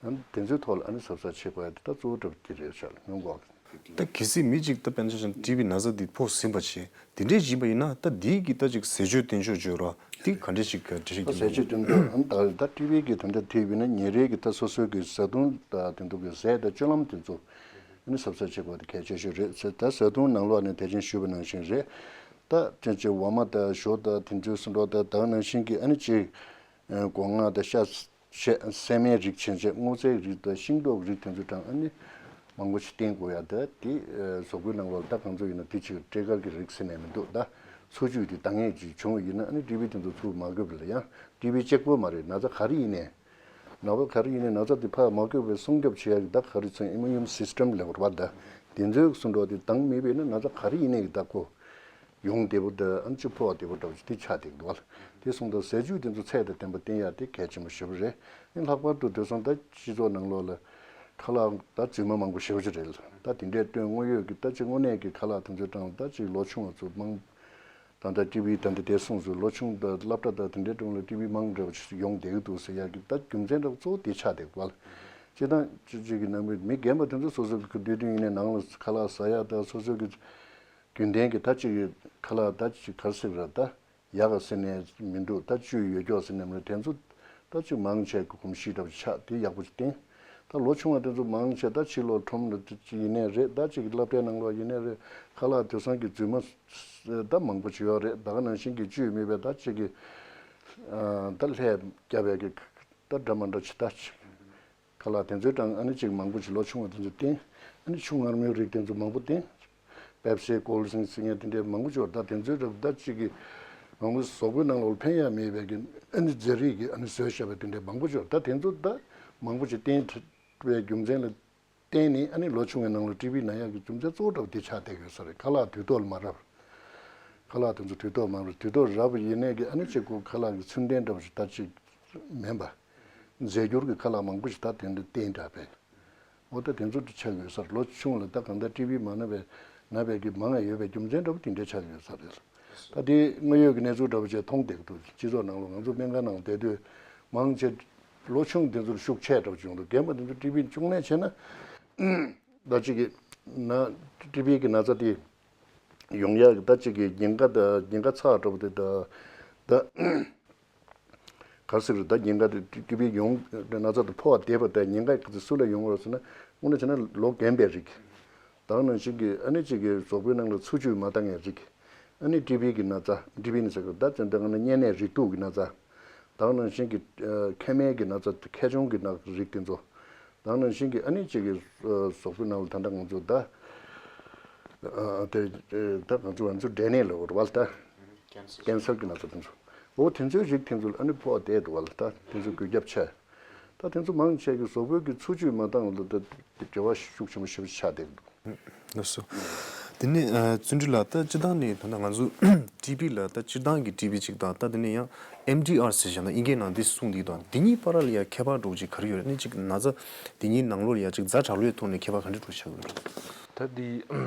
ཨ་ནི་དེ་ཚོའི་ཐོག་ལ་ཨ་ནི་གཟབ་གཟབ་བྱེད་དགོས་ཡ་དེ་ད་གཙོ་བོ་འདྲ་པོ་དེ་རེད་ཤག་སྔོན་འགོག་གི། ད་གལ་སྲིད་མི་གཅིག་ད་དཔེར་ན་ཆ་བཞག་ན་ཊི་བི་ན་ཚ་འདི་ཕོག་ཟིན་པ་བྱས། དེ་འདྲས་ཡིན་པ་ཡིན་ན་ད་འདིའི་གི་ད་ཅིག་ཟས་སྤྱོད་བསྟེན་ཕྱོགས་བརྗོད་རོགས་འདི་ག་འདྲས་ཞིག་ག་འདྲས་ཞིག་ད་ཟས་སྤྱོད་བསྟེན་ཕྱོགས་ཨ་ནི་ད་ད་ཊི་བི་གི་ད་ལྟ་ཊི་བི་ན་ཉིན་རེ་གི་ད་སོ་སོའི་གི་བཟའ་བཏུང་ད་དེ་ཚོ་གི་ཟས་དང་སྤྱོད་ལམ་དེ་ཚོ་ཨ་ནི་གཟབ་གཟབ་བྱེད་དགོས་དེ་གལ་ཆེ་ཤོས་རེད་ཟེར། ད་བཟའ་བཏུང་ནང་ལོགས་ནས་དེ་བཞིན་ཞུས་པ་ནང་བཞིན་རེད། ད་ཅིག་ཅིག་འོ་མ་ད་ཞོ་ད་དེ་ཚོའི་སུ་འགྲོ་ད་ད་ནང་བཞིན་གི་ཨ་ནི་ཅིག་སྒོ་ང་ད་ཤ། ཤ་སྲན་མའི་རིགས་བྱས་རྗེས་སྔོ་ཚལ་རིགས་དང་ཤིང་ཏོག་རིགས་དེ་ཚོའི་གྲངས་ཨ་ནི་མང་པོ་ཞིག་བསྟེན་དགོས་ཡ། ད་དེ་གཟུགས་པོའི་ནང་ལོགས་ལ་ད་གང་ཚོ་ཡིན་ན་དེ་ཅིག་སྤྲེལ་དཀར་གྱི་རིགས་ཟེར་ནས་མི་འདུག་ད་འཚོ་བཅུད་དེ་འདང་ངེས་ཅིག་བྱུང་བ་ཡིན་ན་ཨ་ནི་ཊི་བི་དེ་ཚོ་ཚུར་མ་འགོས་པ་ལ་ཡང་ཊི་བི་གཅིག་པོ་མ་རེད། ན་ཚ་ག་རེ་ཡིན་ནའི་ན་ཚ་ག་རེ་ཡིན་ནའི་ན་ཚ་དེ་ཕར་མ་འགོས་པའི་སྲུང་སྐྱོབ་བྱེད་ཡ་གི་ད་ག་རེ་ཚོ་ཨི་མིའུན་སིས་ཊམ་ལབ་པ་རེད་བ། ད་དེ་ཚོའི་སུ་འགྲོ་དེ་འདང་མེད་པས་ན་ན་ཚ་ག་རེ་ཡིན་ནའི་གི་ད་ཁོ། ཡོང་བདེ་པོ་དང་ཨ་ནི་ཅིག་ཕོ་བ་བདེ་པོ་འདྲ་པོ་ཞིག་དེ་ཆགས་བསྡད་འདུག་བ། དེ་སོང་ཙང་ཟས་བཅུད་དེ་ཚོ་ཚད་དང་ལྡན་པ་བསྟེན་ཡག་དེ་གལ་ཆེན་པོ་ཞེ་པོ་རེད། ཨ་ནི་ལྷག་པར་དུ་དེང་སང་ད་སྤྱི་ཚོགས་ནང་ལོགས་ལ་ཁ་ལག་ད་རྫུན་མ་མང་པོ་ཞེ་པོ་ཅིག་རེད་ལ། ད་དེ་འདྲའི་སྟོན་དངོས་ཡོད་ཀྱི་ད་ཅིག་དངོས་གནས་ཀྱི་ཁ་ལག་དེ་ཚོའི་གྲངས་ད་ཅིག་ལོ་ཆུང་བ་ཚོ་མང་ད་ལྟ་ཊི་བི་ད་ལྟ་དེ་སོང་ཚོ་ལོ་ཆུང་ད་སློབ་གྲྭ་ད་དེ་འདྲའི་གྲོང་ལ་ཊི་བི་མང་འདྲ་པོ་ཞིག་ཡོང་བསྡད་ཀྱི་འདུག་ཟེར་ཡག་གི་ད་རྒྱུ་མཚན་འདྲ་པོ་གཙོ་བོ་དེ་ཆགས་བསྡད་འདུག་བ། སྤྱིར་བཏང་སྤྱི་སྤྱི་གི་ནང་མི་མི་རྒན་པ་དེ་ཚོ་སོ་སོ་གི་དུས་རྒྱུན་ཡིན་ནའི་ནང་ལ་ཁ་ལག་ཟ་ཡག་ད་སོ་སོ་གི་རྒྱུན་ལྡན་གྱི་ད་ཅིག་ཁ་ལག་ད་ཅིག་ག་རེ་ཟེར་ར་ད་ཡག་ག་ཟེར་ནས་མི་འདུག་ད་བཅུད་ཡོད་ཀྱོག་ཟེར་ནས་མི་འདུག་དེ་ཚོ་ད་ཅིག་མང་ཆེ་གི་གོམས་གཤིས་འདྲ་པོ་ཅིག་ཆགས་དེ་ཡག་པོ་ཅིག་བསྟེན། ད་ལོ་ཆུང་བ་དེ་ཚོ་མང་ཆེ་ད་ཕྱི་ལོགས་ཁྲོམ་ལ་དེ་ཅིག་ཡིན་ནའི་རེད། ད་ཅིག་གི་སློབ་གྲྭའི་ནང་ལོགས་ཡིན་ནའི་རེད། ཁ་ལག་དེང་སང་གི་རྫུན་མ་ད་མང་པོ་ཅིག་ཡོད་རེད། ད་ག་ནང་བཞིན་གྱི་བཅུད་མེད་པའི་ད་ཅིག་གི་ད་ལྷས་བརྒྱབ་པའི་གི་ད་འདྲ་མ་འདྲ་ཅིག་ད་ཅིག་ཁ་ལག་དེ་ཚོའི་གྲངས་ཨ་ནི་ཅིག་མང་པོ་ཅིག་ལོ་ཆུང་བ་དེ་ཚོ་བསྟེན། ཨ་ནི་ཆུ་མངར་མོའི་རིགས་དེ་ཚོ་མང་པོ་བསྟེན། པེབ་སི་ཀོལ་ཌི་རིང་ཟེར་མཁན་དེ་འདྲའི་མང་པོ་ཅིག་ཡོད་རེད། ད་དེ་ཚོའི་རབ་ད་ཅིག་གི་མང་པོ་གཟུགས་པོའི་ནང་ལ་ཕན་ཡག་མེད་པའི་གི་ཨ་ནི་རྫས་རིགས་ཀྱི་ཨ་ནི་བཟོས་བཞག་པའི་དེ་འདྲའི་མང་པོ་ཅིག་ཡོད་རེད། ད་དེ་ཚོ་ད་མང་པོ་ཅིག་བསྟེན་ཐུབ་པའི་རྒྱུ་མཚན་ལ་བརྟེན་ནས་ཨ་ནི་ལོ་ཆུང་བའི་ནང་ལ་ཊི་བི་ན་ཡག་གི་རྒྱུ་མཚན་གཙོ་བོ་འདྲ་པོ་དེ་ཆགས་བསྡད་ཡོད་ས་རེད། ཁ་ལག་དུས་ཐོག་ལ་མ་རག་ཁ་ལག་དེ་ཚོ་དུས་ཐོག་མ་རག་དུས་ཐོག་རག་པ་ཡིན་ནའི་གི་ཨ་ནི་ཅིག་གོ་ཁ་ལག་གི་ཚུལ་ལྡན་འདྲ་པོ་ཞིག་ད་ཅིག་མིན་པ། རྫས་འགྱུར་གྱི་ཁ་ལག་མང་པོ་ཞིག་ད་དེ་འདྲ་བསྟེན་དྲགས་པས། འོ་ད་དེ་ཚོ་དེ་ཆགས་ཡོད་ས་རེད། ལོ་ཆུང་ལ་ད་གང་ལྟར་ཊི་བི་མ་ན་བའི་ན་བའི་གི་མང་ང་ཡོད་པའི་རྒྱུ་མཚན་འདྲ་པོ་དེ་འདྲ་ཆགས་ཡོད་ས་རེད། ད་དེ་དངོས་ཡོད་ཀྱི་གནས་ཚུལ་འདྲ་པོ་བྱས་མཐོང་བསྡད་ཀྱི་འདུག་སྤྱི་ཚོགས་ནང་ལ་ང་ཚོ་སྨན་ཁང་ནང་བསྡད་དུས་མང་ཆེ་ལོ་ཆུང་དེ་ཚོར་ཤུགས་ཆེ་འདྲ་པོ་བྱུང་འདུག་རྒན་པ་དེ་ཚོ་ཊི་བི་བཅུག་ནས་བྱས་ན་ད་ཅིག་གི་ན་ཊི་བི་གི་ན་ཚ་དེ་ཡོང་ཡག་གི་ད་ཅིག་གི་ཉེན་ཁ་ད་ཉེན་ཁ་ཚ་འདྲ་པོ་དེ་ད་ད། ག་རེ་ཟེར་རེད། ད་ཉེན་ཁ་དེ་ཊི་བི་ཡོང་ན་ཚ་དེ་ཕོ་བ་འདེད་པ་དང་ཉེན་ཁ་ག་ཚོད་སུ་ལ་ཡོང་བ་རེད་ཟེར་ན། དངོས་གནས་བྱས་ན་ལོ་རྒན་པའི་རིགས། ད་ག་ནང་བཞིན་གྱི་ཨ་ནི་གཅིག་གི་གཟུགས་པོའི་ནང་ལ་འཚོ་བཅུད་མ་འདང་བའི་རིགས། ཨ་ནི་ཊི་བི་གི་ན་ཚ་ཊི་བི་ནི་ཟེར་གི་ད་བཙན་ད་ག་ན་གཉན་ནད་རིགས་དྲུག་གི་ན་ཚ། ད་ག་ནང་བཞིན་གྱི་མཁལ་མའི་གི་ན་ཚ་མཁལ་ཆུང་གི་ན་རིགས་དེ་ཚོ། ད་ག་ནང་བཞིན་གྱི་ཨ་ནི་གཅིག་གི་གཟུགས་པོའི་ནང་ལ་ད་ལྟ་ང་ཚོ་ད་དེ་ད་ང་ཚོ་ང་ཚོ་འབྲས་ནད་ལ་འོར་བ་ལ་ད་ཀན་སར་གི་ན་ཚ་དེ་ཚོ། འོ་དེ་ཚོའི་རིགས་དེ་ཚོ་ལ་ཨ་ནི་ཕོ་བ་བསྡད་འདུག་བ་ལ་ད་དེ་ཚོ་འགོས་ཁྱབ་ཆེ། ད་དེ་ཚོ་མང་ཆེ་གི་གཟུགས་པོའི་གི་འཚོ་བཅུད་མ་འདང་ལ་ད་འབྲེལ་བ་ཤུགས་ཆེན་པོ་ཞེ་པོ་ཆགས་བསྡད་འདུག་ལགས་སོ། དེ་ནས་ཨ་བརྩོན་འགྲུས་ལགས། ད་སྤྱིར་བཏང་ནས་ད་ལྟ་ང་ཚོ་ཊི་བི་ལ་ད་སྤྱིར་བཏང་གི་ཊི་བི་གཅིག་དང་ད་དེ་ནས་ཡང་ཨེམ་ཌི་ཨར་ཟེར་བཞག་ན་དབྱིན་སྐད་ནང་འདི་གསུངས་འདི་དང་འདི་གཉིས་བར་ལ་ཡང་ཁྱད་པར་འདྲ་པོ་ཅིག་ག་རེ་ཡོད་རེད། ཨ་ནི་ཅིག་ན་ཚ་འདི་གཉིས་ནང་ལོགས་ལ་ཡང་ཅིག་ཛ་དྲག་ལོས་ཐོག་ནས་ཁྱད་པར་ག་འདྲ་འདྲ་ཆགས་ཡོད་རེད། ད་འདི་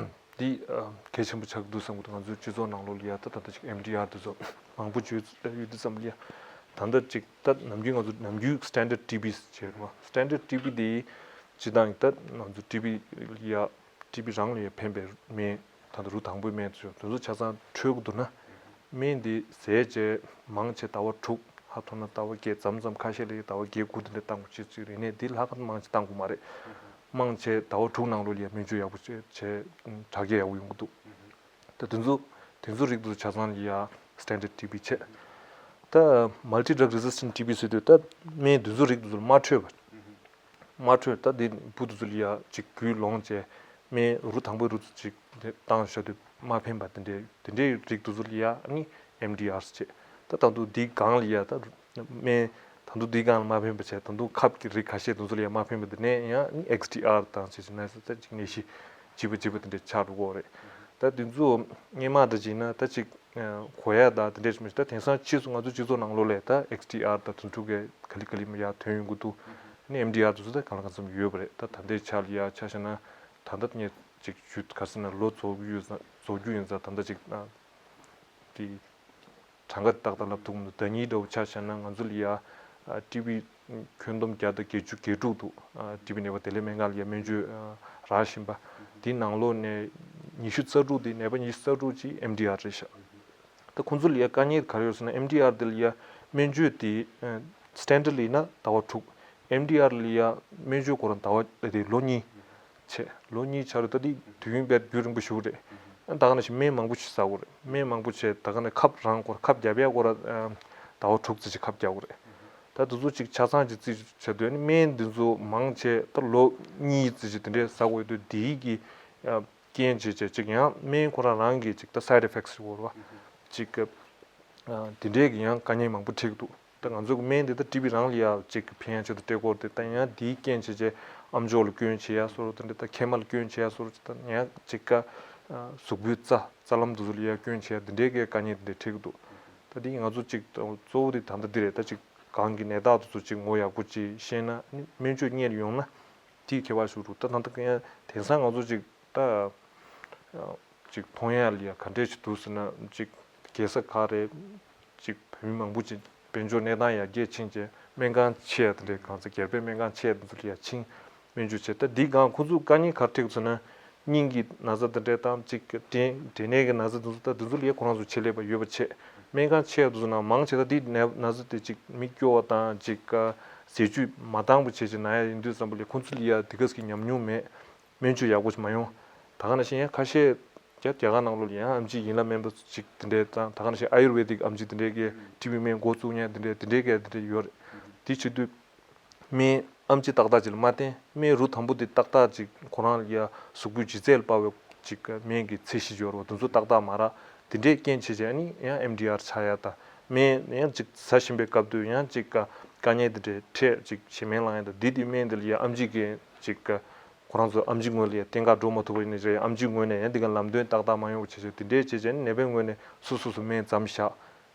འདི་ཨ་གལ་ཆེན་པོ་ཆགས་འདུག་བསམ་གི་འདུག་ང་ཚོའི་སྤྱི་ཚོགས་ནང་ལོགས་ལ་ཡང་ད་ད་ལྟ་ཅིག་ཨེམ་ཌི་ཨར་འདི་ཚོ་མང་པོ་བརྗོད་ཡོད་དུས་ཙམ་ལ་ཡང་ ད་ལྟ་ཅིག་ད་ནམ་རྒྱུན་ང་ཚོ་ནམ་རྒྱུན་standard T B ཟེར་བ། standard T B དེ་སྤྱིར་བཏང་ད་ང་ཚོ་T B ཡ་T B རང་ལ་ཡ་ཕན་པའི་སྨན། ད་ལྟ་རུ་དང་པོའི་སྨན་དེ་ཚོ་དེ་ཚོ་ཆ་ཚང་འཕྲོད་དགོས་འདུག་ན། སྨན་འདི་ཟས་བཅད་མང་ཆེ་ཟླ་བ་དྲུག་ཧ་མཐོ་ན་ཟླ་བ་བརྒྱད། མཚམས་མཚམས་ཁ་ཤས་ལ་ཡ་ཟླ་བ་བརྒྱད་དགུ་དེ་འདྲ་བཏང་དགོས་ཅིག་ཅིག་རེད། ནས་འདི་ལྷག་ག་མང་ཆེ་བཏང་དགོས་མ་རེད། མང་ཆེ་ཟླ་བ་དྲུག་ནང་ལོགས་ལ་ཡ་སྨན་བཅོས་ཡག་པོ་བྱས་བྱས་དྲག་སྐྱེད་ཡག་པོ་ཡོང་གི་འདུག་ད་དེ་ཚོ་དེ་ཚོ་རིགས་དེ་ཚོ་ཆ་ཚང་ལ་ཡ་standard T B བྱས། ད་multi drug resistant T B ཟེར་དུས་ད་སྨན་དེ་ཚོ་རིགས་དེ་ཚོ་ལ་མ་འཕྲོད་པ། མ་འཕྲོད་ད་འདི་བུ་དེ་ཚོ་ལ་ཡ་ཅིག་རྒྱུས་ལོངས་བྱས་སྨན་རུ་དང་པོའི་རུ་ཚོ་ཅིག་བཏང་བཞག་དུས་མ་ཕན་པ་དེ་འདྲའི་དེ་འདྲའི་རིགས་དེ་ཚོ་ལ་ཡ་ནི་M D R བྱས། ད་ད་དུང་འདི་སྒང་ལ་ཡ་ད་སྨན་ད་དུང་འདི་སྒང་ལ་མ་ཕན་པ་བྱས། ད་དུང་ཁབ་ཀྱི་རིགས་ཁ་ཤས་དེ་ཚོ་ལ་ཡ་མ་ཕན་པ་དེ་ནས་ཡང་ནི་X D R དང་བྱས་ཅིག་ན་ས་ད་ཅིག་ནད་གཞི་ལྗིད་པ་ལྗིད་པ་དེ་འདྲ་ཆགས་འགྲོ་གི་རེད། ད་དེ་ཚོ་སྔོན་མ་འདྲ་ཅིག་ན་ད་ཅིག་གོ་ཡ་ད་དེ་འདྲས་མི་ཤེས། ད་དེང་སང་ཕྱིས་སུ་ང་ཚོ་སྤྱི་ཚོགས་ནང་ལོགས་ལ་ད་X D R ད་དུང་ཕྲུ་གུ་ག་ལེ་ག་ལེ་ཡ་ཐོན་ཡོང་གི་འདུག་ནི་M D R དེ་ཚོ་ད་གང་ལ་གང་འཚམ་ཡོད་པ་རེད། ད་ད་ལྟའི་ཆ་ལ་ཡ་ཆ་བཞག་ན་ད་ལྟ་ངས་ཅིག་ཞུ་ག་ཟེར་ན་ལོ་རྫོགས་རྒྱུ་ཡིན་ཙང་རྫོགས་རྒྱུ་ཡིན་ཙང་ད་ལྟ་ཅིག་དེ་གྲངས་ཀ་ཏག་ཏག་ལབ་ཐུབ་མི་འདུག་ཟླ་ཉིན་འདྲ་བོ་ཆ་བཞག་ན་ང་ཚོ་ལ་ཡ་ཨ་T B ཁྱོན་བསྡོམས་བརྒྱ་དང་བརྒྱད་ཅུ་གྱ་དྲུག་འདུག་ཨ་T B ནད་པ་དེ་ལས་སྨན་ཁང་ལ་ཡ་སྨན་བཅོས་ཨ་རག་བཞིན་པ། དེའི་ནང་ལོགས་ནས་ཉི་ཤུ་རྩ་དྲུག་དེ་ནད་པ་ཉི་ཤུ་རྩ་དྲུག་ཅིག་M D R རེད་ཤག་ད་ཁོང་ཚོ་ལ་ཡ་དཀའ་ངལ་ག་རེ་ཡོད་ཟེར་ན། M D R དེ་ལ་ཡ་སྨན་བཅོས་དེ་ཨ་standard ལ་ཡིན་ན་ཟླ་བ་དྲུག M D R ལ་ཡ་སྨན་བཅོས་ཁོ་རང་ཟླ་བ་དེ་ལོ་གཉིས། བྱས། ལོ་གཉིས་ཆགས་རེད། ད་འདི་དུས་ཡུན་དཔེ་རྒྱུན་རིང་པོ་ཞིག་རེད། ད་ག་ནང་བཞིན་སྨན་མང་པོ་ཞིག་ཟ་དགོས་རེད། སྨན་མང་པོ་བྱས། ད་ག་ནས་ཁབ་རང་སྐོར་ཁབ་བརྒྱབ་ཡ་སྐོར་ཨ་ཟླ་བ་དྲུག་ཙམ་ཞིག་ཁབ་རྒྱག་དགོས་རེད། ད་དེ་ཚོ་ཅིག་ཆ་ཚང་ཅིག་རྩིས་བྱས་དུས་ནི་སྨན་འདི་ཚོ་མང་ཆེ་ད་ལོ་གཉིས་ཙམ་ཞིག་དེ་འདྲའི་ཟ་དགོས་དུས་འདིའི་གི་ཨ་རྐྱེན་བྱས་བྱས་ཅིག་ཡང་སྨན་ཁོ་རང་རང་གི་ཅིག་ད་side effects ཞིག་ཡོད་རེད་བ། ཅིག་ཨ་དེ་འདྲའི་གི་ཡང་དཀའ་ངལ་མང་པོ་འཕྲད་ཀྱི་འདུག་ད་ང་ཚོ་གི་སྨན་དེ་ད་T B རང་ལ་ཡ་ཅིག་ཕན་ཡ་ཆེད་དུ་སྤྲད་ཀྱི་ཡོད་རེད་དེ། ད་ཡང་དེའི་རྐྱེན་བྱས་བྱས་ཨ་མཆོག་ལ་སྐྱོན་བྱེད་ཡ་བཟོ་འདྲ། ད་འདི་ད་མཁལ་མ་ལ་སྐྱོན་བྱེད་ཡ་བཟོ་འདྲ། ད་ཡང་ཅིག་ཀ་གཟུགས་པོའི་རྩ་རྩ་ལམ་དེ་ཚོ་ལ་ཡ་སྐྱོན་བྱེད་ཡ་དེ་འདྲའི་གི་དཀའ་ངལ་དེ་འདྲ་འཕྲད་ཀྱི་འདུག་ད་འདི་ང་ཚོ་ཅིག་གཙོ་བོ་དེ་ད་ལྟ་འདི་རེད། ད་ཅིག་གང་གི་ནད་རྟགས་དེ་ཚོ་ཅིག་ངོ་ཡག་པོ་ཅིག་ཤེས་ན་ནི་སྨན་བཅོས་གཉེར་ཡོང་ན་དེའི་ཁྱད་པར་ཞིག་འདུག་ད་ད་ལྟ་ཡང་དེང་སང་ང་ཚོ་ཅིག་ད་ཅིག་མཐོང་ཡ་ལ་ཡ་ག་འདྲས་ཅིག་འདུག་ཟེར་ན། ཅིག་རྒྱལ་ས་ཁག་རེད། ཅིག་བོད་མི་མང་པོ་ཅིག་དཔལ་འབྱོར་གནས་སྟངས་ཡར་རྒྱས་ཕྱིན་བྱས་སྨན་ཁང་ཆེ་བ་དེ་འདྲའི་གང་ཚ་སྒེར་པའི་སྨན་ཁང་ཆེ་བ་དེ་ཚོ་ལ་ཡ་ཕྱིན་སྨན་བཅོས་བྱས། ད་འདི་སྒང་ཁོ་ཚོ་དཀའ་ངལ་ག་རེ་འཕྲད་ཀྱི་ཟེར་ན། སྙིང་གི་ན་ཚ་དེ་འདྲའི་དང་ཅིག་འབྲས་འབྲས་ནད་ཀྱི་ན་ཚ་དེ་ཚོ་ད་དེ་ཚོ་ལ་ཡ་ཁོ་རང་ཚོ་ཆེད་ལས་པ་ཡོད་པ་བྱས། སྨན་ཁང་ཆེ་བ་དེ་ཚོ་ནང་མང་ཆེ་ད་འདི་ནད་ན་ཚ་དེ་ཅིག་མི་སྐྱོ་བ་དང་ཅིག་ཟས་བཅུད་མ་འདང་པོ་བྱས་བྱས་ན་ཡ་ཡིན་དུས་ཙམ་པ་ལ་ཁོ་ཚོ་ལ་ཡ་དེ་ག་ཟེ་གི་ཉམས་མྱོང་མེད། སྨན་བཅོས་ཡག་པོ་ཞིག་མ་ཡོང་། ད་ག་ནང་བཞིན་ཡང་ཁ་ཤས་ཀྱང་རྒྱ་གར་ནང་ལོགས་ལ་ཡང་ཨམ་ཆི་ཡིན་ལ་སྨན་པ་ཅིག་དེ་འདྲའི་དང་། ད་ག་ནང་བཞིན་ཨ་ཡུར་ཝེ་དིག་ཨམ་ཆི་དེ་འདྲའི་གི་ཊི་བི་སྨན་འགོ་བཙུགས་མཁན་དེ་འདྲའི་དེ་འདྲའི་གི་དེ་འདྲའི་ཡོད་རེད། དེ་བྱེད་དུས་སྨན་ཨམ་ཆི་ཏག་ཏག་ཅིག་ལ་མ་བསྟེན། སྨན་རུ་དང་པོ་དེ་ཏག་ཏག་ཅིག་ཁོ་རང་ལ་ཡ་གཟུགས་པོའི་ལྗིད་ཚད་ལ་དཔག་པའི་ཅིག་སྨན་གྱི་ཚད་གཞི་ཡོད་རེད་བ། དེ་ཚོ་ཏག་ཏག་མ་རག་དེ་འདྲའི་རྐྱེན་བྱས་བྱས་ནི་ཡང་ཨེམ་ཌི་ཨར་ཆག་ཡ་དང་། སྨན་ཡང་ཅིག་ཟ་བཞིན་པའི་སྐབས་དུས་ཡང་ཅིག་དཀའ་ངལ་དེ་འདྲའི་འཕྲད། ཅིག་བྱེ་སྨན་བླང་ཡ་དང་། འདི་དེ་སྨན་དེ་ལ་ཡ་ཨམ་ཆི་གི་ཅིག་ཁོ་རང་ཚོ་ཨམ་ཆི་ངོས་ལ་ཡ་བརྟན་ག་འགྲོ་མ་ཐུབ་པ་ཡིན་ན་རེད། ཨམ་ཆི་ངོས་ནས་ཡང་འདི་ག་ལམ་སྟོན་ཏག་ཏག་མ་ཡོང་བ་བྱས་བྱས། དེ་འདྲའི་བྱས་བྱས་ནི་ནད་པའི་ངོས་ནས་སོ་སོ་སོ་སྨན་མཚམས་བཞག་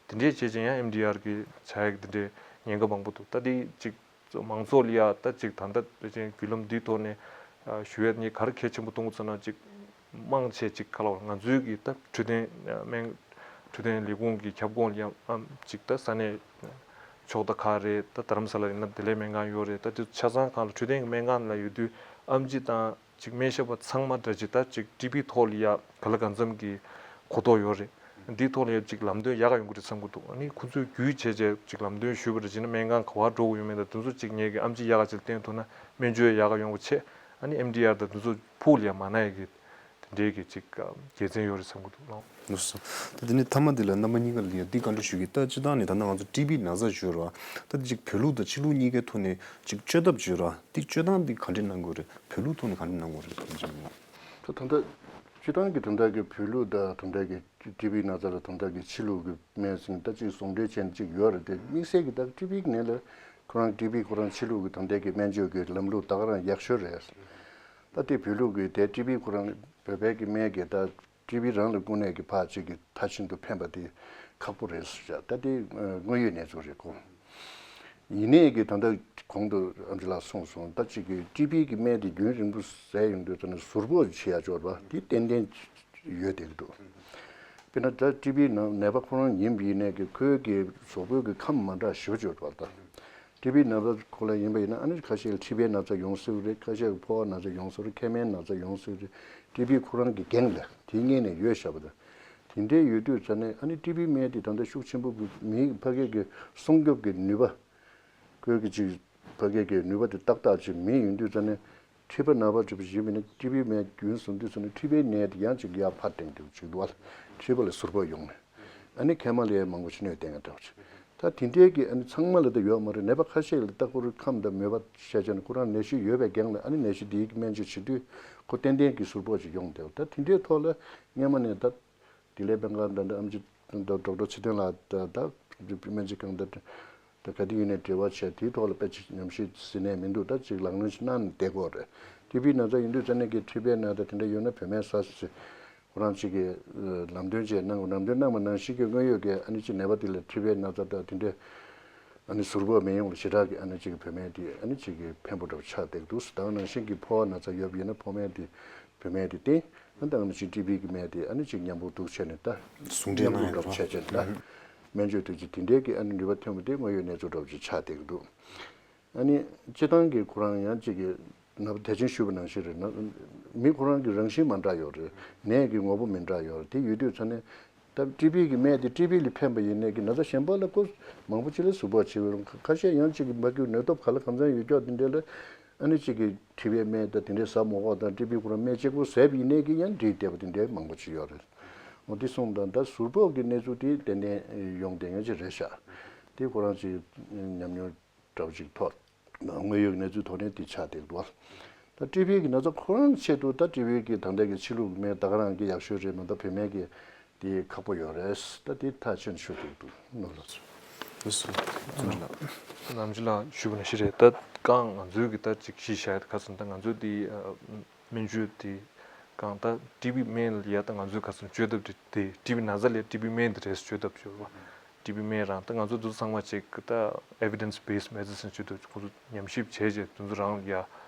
དེ་འདྲའི་བྱས་བྱས་ཡང་ཨེམ་ཌི་ཨར་གི་ཆག་ཡག་དེ་འདྲའི་ཉེན་ཁ་མང་པོ་འདུག་ད་དེ་ཅིག་མང་ཚོགས་ལ་ཡ་ད་ཅིག་ད་ལྟ་ཕལ་ཆེར་བརྒྱུད་ལམ་འདིའི་ཐོག་ནས་ཨ་ཞུ་ཡ་ནི་ག་རེ་གལ་ཆེན་པོ་མཐོང་གི་ཟེར་ན། ཅིག་མང་ཆེ་ཅིག་ག་ལ་བ་ང་ཚོའི་གི་ད་འཕྲོད་བསྟེན་སྨན་འཕྲོད་བསྟེན་ལས་ཁུངས་ཀྱི་ཁྱབ་ཁོངས་ལ་ཡ་ཨམ་ཅིག་ད་ས་གནས་ཕྱོགས་མཐའ་ཁག་རེད། ད་རྡ་རམ་ས་ལ་ཡིན་ན་བདེ་ལེགས་སྨན་ཁང་ཡོད་རེད། ད་དེ་ཆ་ཚང་སྒང་ལ་འཕྲོད་བསྟེན་གྱི་སྨན་ཁང་ལ་ཡོད་དུས་ཨམ་ཆི་དང་ཅིག་སྨན་ཞབས་པ་ཚང་མ་འདྲ་ཅིག་ད་ཅིག་ཊི་བི་ཐོག་ལ་ཡ་ག་ལ་གང་འཚམ་གྱི་གོ་རྟོགས་ཡོད་རེད། འདིའི་ཐོག་ལ་ཡ་ཅིག་ལམ་སྟོན་ཡག་ག་ཡོང་གི་རེད་བསམ་གྱི་འདུག་ཨ་ནི་ཁོ་ཚོས་བརྒྱུད་བྱས་བྱས་ཅིག་ལམ་སྟོན་ཞུས་པ་རེད་བྱས་ན་སྨན་ཁང་ག་པར་འགྲོ་དགོས་ཡོད་མེད་དང་། དེ་ཚོ་ཅིག་ངེད་ཀྱི་ཨམ་ཆི་ཡག་ག་ཅིག་བསྟེན་ཐུབ་ན་སྨན་བཅོས་ཡག་ག་ཡོང་བ་བྱས། ཨ་ནི་ཨེམ་ཌི་ཨར་དང་དེ་ཚོ་ཕུགས་ལ་ཡ་མ་ན་ཡ་གི་དེ་འདྲའི་གི་ཅིག་དགེ་མཚན་ཡོད་རེད་བསམ་གྱི་འདུག་ལགས། ལགས་སོ། ད་དེ་ནས་མཐའ་མ་དེ་ལ་རྣམ་པ་གཉིས་ཀ་ལ་ཡ་འདི་བཀའ་འདྲི་ཞུ་གི། ད་སྤྱིར་བཏང་ནས་ད་ལྟ་ང་ཚོ་ཊི་བི་ན་ཚ་ཞུ་ར་ད་དེ་ཅིག་བོད་ལུགས་དང་ཕྱི་ལུགས་གཉིས་ཀའི་ཐོག་ནས་ཅིག་བཅོས་ཐབས་བྱོས་ར་འདི་བཅོས་སྟངས་འདི་ག་འདྲས་གནང་དགོས་རེད། བོད་ལུགས་ཐོག་ནས་ག་འདྲས་གནང་དགོས་རེད། ད་ད་ལྟ་སྤྱིར་བཏང་གི་ད་ལྟ་གི་བོད་ལུགས་དང་ད་ལྟ་གི་ཊི་བི་ན་ཚ་ལ་ད་ལྟ་གི་ཕྱི་ལུགས་ཀྱི་སྨན་ཟེར་ད་ཅིག་ཟུང་འབྲེལ་བྱས་ནས་ཅིག་ཡོད་རེད་དེ། དམིགས་བསལ་གྱི་ད་ཊི་བི་གི་ནད་ལ་ཁོ་རང་ཊི་བི་ཁོ་རང་ཕྱི་ལུགས་ཀྱི་ད་ལྟ་གི་སྨན་བཅོས་ཀྱི་ལམ་ལུགས་ད་ག་རང་ཡག་ཤོས་རེད། ད་དེ་བོད་ལུགས་ཀྱི་དེ་ཊི་བི་ཁོ་རང་བོད་པའི་གི་སྨན་གྱི་ད་ཊི་བི་རང་ལ་དངོས་གནས་ཀྱི་ཕར་ཅིག་གི་མཐའ་གཞན་དུ་ཕན་པ་དེ་ཁག་པོ་རེད་ཟེར་བྱ། ད་དེ་དངོས་ཡོད་གནས་ཚུལ་རེད་གོ། ཡིན་ནའི་གི་ད་ལྟ་གོང་དུ་ཨ་ཅག་ལགས་གསུངས་སོང་། ད་ཅིག་གི་ཊི་བི་གི་སྨན་དེ་རྒྱུན་རིང་པོ་ཟས་ཡོང་དུས་ད་ནི་ཟུར་ཕོག་བྱེད་ཡ་ཅིག་ཡོད་རེད་པ། དེ་ཏན་ཏན་ཡོད་བསྡད་ཀྱི་འདུག་དཔེར་ན་ད་ཊི་བི་ནང་ནད་པ་ཁོ་རང་ཡིན་པ་ཡིན་ནའི་གི་ཁོའི་གི་གཟུགས་པོའི་གི་ཁམས་མ་འདྲ་ཞེ་པོ་ཅིག་ཡོད་པ་དང་། ཊི་བི་ནད་པ་ཁོ་ལ་ཡིན་པ་ཡིན་ན་ཨ་ནི་ཁ་ཤས་མཁྲིས་པའི་ན་ཚ་ཡོང་སྲིད་པ་རེད། ཁ་ཤས་ཀྱི་ཕོ་བ་ན་ཚ་ཡོང་སྲིད་པ་རེད། མཁལ་མའི་ན་ཚ་ཡོང་སྲིད་པ་རེད། ཊི་བི་ཁོ་རང་གི་འགན་ལ་དེའི་སྔོན་ནས་ཡོད་བཞག་པ་དང་། དེ་འདྲའི་ཡོད་དུས་ཙ་ནས་ཨ་ནི་ཊི་བི་སྨན་དེ་ད་ལྟ་ཤུགས་ཆེན་པོ་གི་མིའི་ཕ་སྐད་ཀྱི་སྲུང་སྐྱོབ་ཀྱི་ནུས་པ། ཁོའི་གི་ཅིག་ཕ་སྐད་ཀྱི་ནུས་པ་དེ་ཏག་ཏག་ཅིག་མེད་ཡོང་དུས་ཙ་ནས། མཁྲིས་པ་ན་བ་འགྲིབ་པ་ཞིག་ཡིན་ན་ཊི་བི་སྨན་རྒྱུན་བཟུང་དུས་ཙ་ནས་མཁྲིས་པའི་ནད་དེ་ཡང་ཅིག་ཡར་འཕར་བསྟན་འདུག་ཅིག་འདུག་བ། མཁྲིས་པ་ལ་ཟུར་ཕོག་ཡོང་ནས། ཨ་ནི་མཁལ་མ་ལ་ཡང་མང་པོ་ཞིག་གནོད་བསྟན་ཡང་འདྲ་བ་ཅིག་ད་དེ་འདྲའི་གི་ཨ་ནི་ཚང་མ་ལ་ད་ཡོད་མ་རེད། ནད་པ་ཁ་ཤས་ལ་ལྟ་སྐོར་ཁམས་དང་མོས་པ་བཤད་བྱས་ནས་ཁོ་རང་ནད་གཞི་ཡོད་པའི་རྐྱེན་ལ་ཨ་ནི་ནད་གཞི་དེའི་སྨན་བཅོས་བྱེད་དུས་ཁོ་ཏན་ཏན་གྱི་ཟུར་ཕོག་ཅིག་ཡོང་བསྡད་པ། ད་དེ་འདྲའི་ཐོག་ལ་སྔོན་མ་ནས་ད། དེ་ལས་སྤེན་པ་ད་ལྟ་ཨེམ་ཆི་ད་ཌོག་ཊར་ཚེ་བརྟན་ལགས་ད་ད་སྨན་རྩིས་ཁང་ད་ད་ག་དུས་ཡིན་ནའི་འབྲེལ་བ་བྱས་དེའི་ཐོག་ལ་དཔེ་ཅིག་ཉམས་ཞིབ་ཟིན་ནས་མི་འདུག་ད་ཅིག་ལག་ལེན་ཞིག་གནང་ནས་བསྡད་ཀྱི་ཡོད་རེད། ཊི་བི་ན་ཚ་ཡིན་དུས་ཙ་ནས་ཀྱི་མཁྲིས་པའི་ན་ཚ་དེ་འདྲ་ཡོད་ན་བོད་སྨན་ཟ་ཟེར་ཁོ་རང་ཅིག་གིས་ལམ་སྟོན་བྱས་གནང་དགོས། ལམ་སྟོན་གནང་བ་ནང་བཞིན་གྱི་དངོས་ཡོད་ཀྱི་ཨ་ནི་ཅིག་ནད་པ་དེ་ལ་མཁྲིས་པའི་ན་ཚ་ད་དེ་འདྲ་ཨ་ནི་ཟུར་ཕོག་མི་ཡོང་ལ་ཞེ་དྲག་གི་ཨ་ནི་ཅིག་བོད་སྨན་དེ་ཨ་ནི་ཅིག་གི་ཕན་པོ་འདྲ་པོ་ཆགས་བསྡད་འདུག་ད་ག་ནང་བཞིན་གྱི་ཕོ་བ་ན་ཚ་ཡོད་པ་ཡིན་ན་ཕོ་སྨན་དེ། བོད་སྨན་དེ་བསྟེན། ཨ་ད་ནང་བཞིན་ཊི་བི་གི་སྨན་དེ་ཨ་ནི་ཅིག་མཉམ་པོ་འདུག་བྱས་ནས་ད་ཟུང་འབྲེལ་མཉམ་གནང་ཡ་རུབ་འདྲ་པོ་བྱས་བྱས་ནས་ད་སྨན་བཅོས་དེ་ཅིག་དེ་འདྲའི་གི་ཨ་ནི་ནུས་པ་ཐོན་པ་དེ་དངོས་ཡོད་གནས་ཚུལ་འདྲ་པོ་ཅིག་ཆགས་བསྡད་ཀྱི་འདུག་ཨ་ནི་སྤྱིར་བཏང་གི་ཁོ་རང་ཡང་ཅིག་གི་ན་བ་དེ་བཞིན་ཞུས་པ་ནང་བཞིན་རེད་ན། མི་ཁོ་རང་གི་རང་བཞིན་མ་འདྲ་ཡོད་རེད། ནད་ཀྱི་ངོ་བོ་མི་འདྲ་ཡོད་རེད། དེ་ཡོད་དུས་ཙ་ནས། ད་ཊི་བི་གི་སྨན་དེ་ཊི་བི་ལ་ཕན་པ་ཡིན་ནའི་གི་ན་ཚ་གཞན་པ་ལ་ཁོ་མང་པོ་ཅིག་ལ་ཟུར་ཕོག་བྱེད་ཀྱི་རུང་ཁ་ཤས་ཡང་ཅིག་གི་མ་གི་ནུས་སྟོབས་ག་ལ་གང་འཚམ་ཡོད་ཀྱོག་དེ་འདྲ་ལ་ཨ་ནི་ཅིག་གི་མཁྲིས་པའི་སྨན་ད་དེ་འདྲའི་ཟ་མ་དགོས་དང་ཊི་བི་ཁོ་རང་སྨན་གཅིག་པོ་ཟས་པ་ཡིན་ནའི་གི་ཡང་འགྲིག་བསྡད་པ་དེ་འདྲའི་མང་པོ་ཅིག་ཡོད་རེད། འོ་དེ་སོང་དང་ད་ཟུར་ཕོག་གི་གནས་ཚུལ་དེ་ཏན་ཏན་ཡོང་བསྡད་མཁན་ཅིག་རེད་ཤག་དེ་ཁོ་རང་ཅིག་ཉམས་མྱོང་འདྲ་པོ་ཅིག་ཐོག་དངོས་ཡོད་ཀྱི་གནས་ཚུལ་ཐོག་ནས་དེ་ཆགས་བསྡད་འདུག་ད་ཊི་བི་གི་ན་ཚ་ཁོ་རང་ཆེད་དུ་ད་ཊི་བི་གི་ད་ལྟ་གི་ཕྱི་ལུགས་སྨན་ད་ག་རང་གི་ཡག་ཤོས་རེད་མ་གཏོགས་བོད་སྨན་གི་དེ་ཁག་པོ་ཡོད་རེད། ད་དེ་ཐག་ཆོད་ནས་ཞུ་དགོས་འདུག་ནོར་ལ་སོ། ལགས་སོ། བརྩོན་འགྲུས་ལགས། ནམ་རྒྱུན་ལ་ཞུ་བ་ནང་བཞིན་རེད། ད་གང་ང་ཚོའི་གི་ད་ཅིག་གཞི་བཞག་ཡ་ད་ག་ཚོད་ད་ང་ཚོའི་དེ་སྨན་བཅོས་དེ་གང་ད་ཊི་བི་སྨན་ལ་ཡ་ད་ང་ཚོའི་ག་ཚོད་བཅོས་ཐབས་དེ་དེ་ཊི་བི་ན་ཚ་ལ་ཊི་བི་སྨན་དེ་རེད་བཅོས་ཐབས་བཅོས་པ། ཊི་བི་སྨན་རང་ད་ང་ཚོ་འདི་ཚོ་ཚང་མ་ཅིག་ད་evidence based medicine ཅིག་ཏུ་ཁོ་ཚོ་ཉམས་ཞིབ་བྱས་རྗེས་དེ་ཚོ་རང་ལ་ཡ་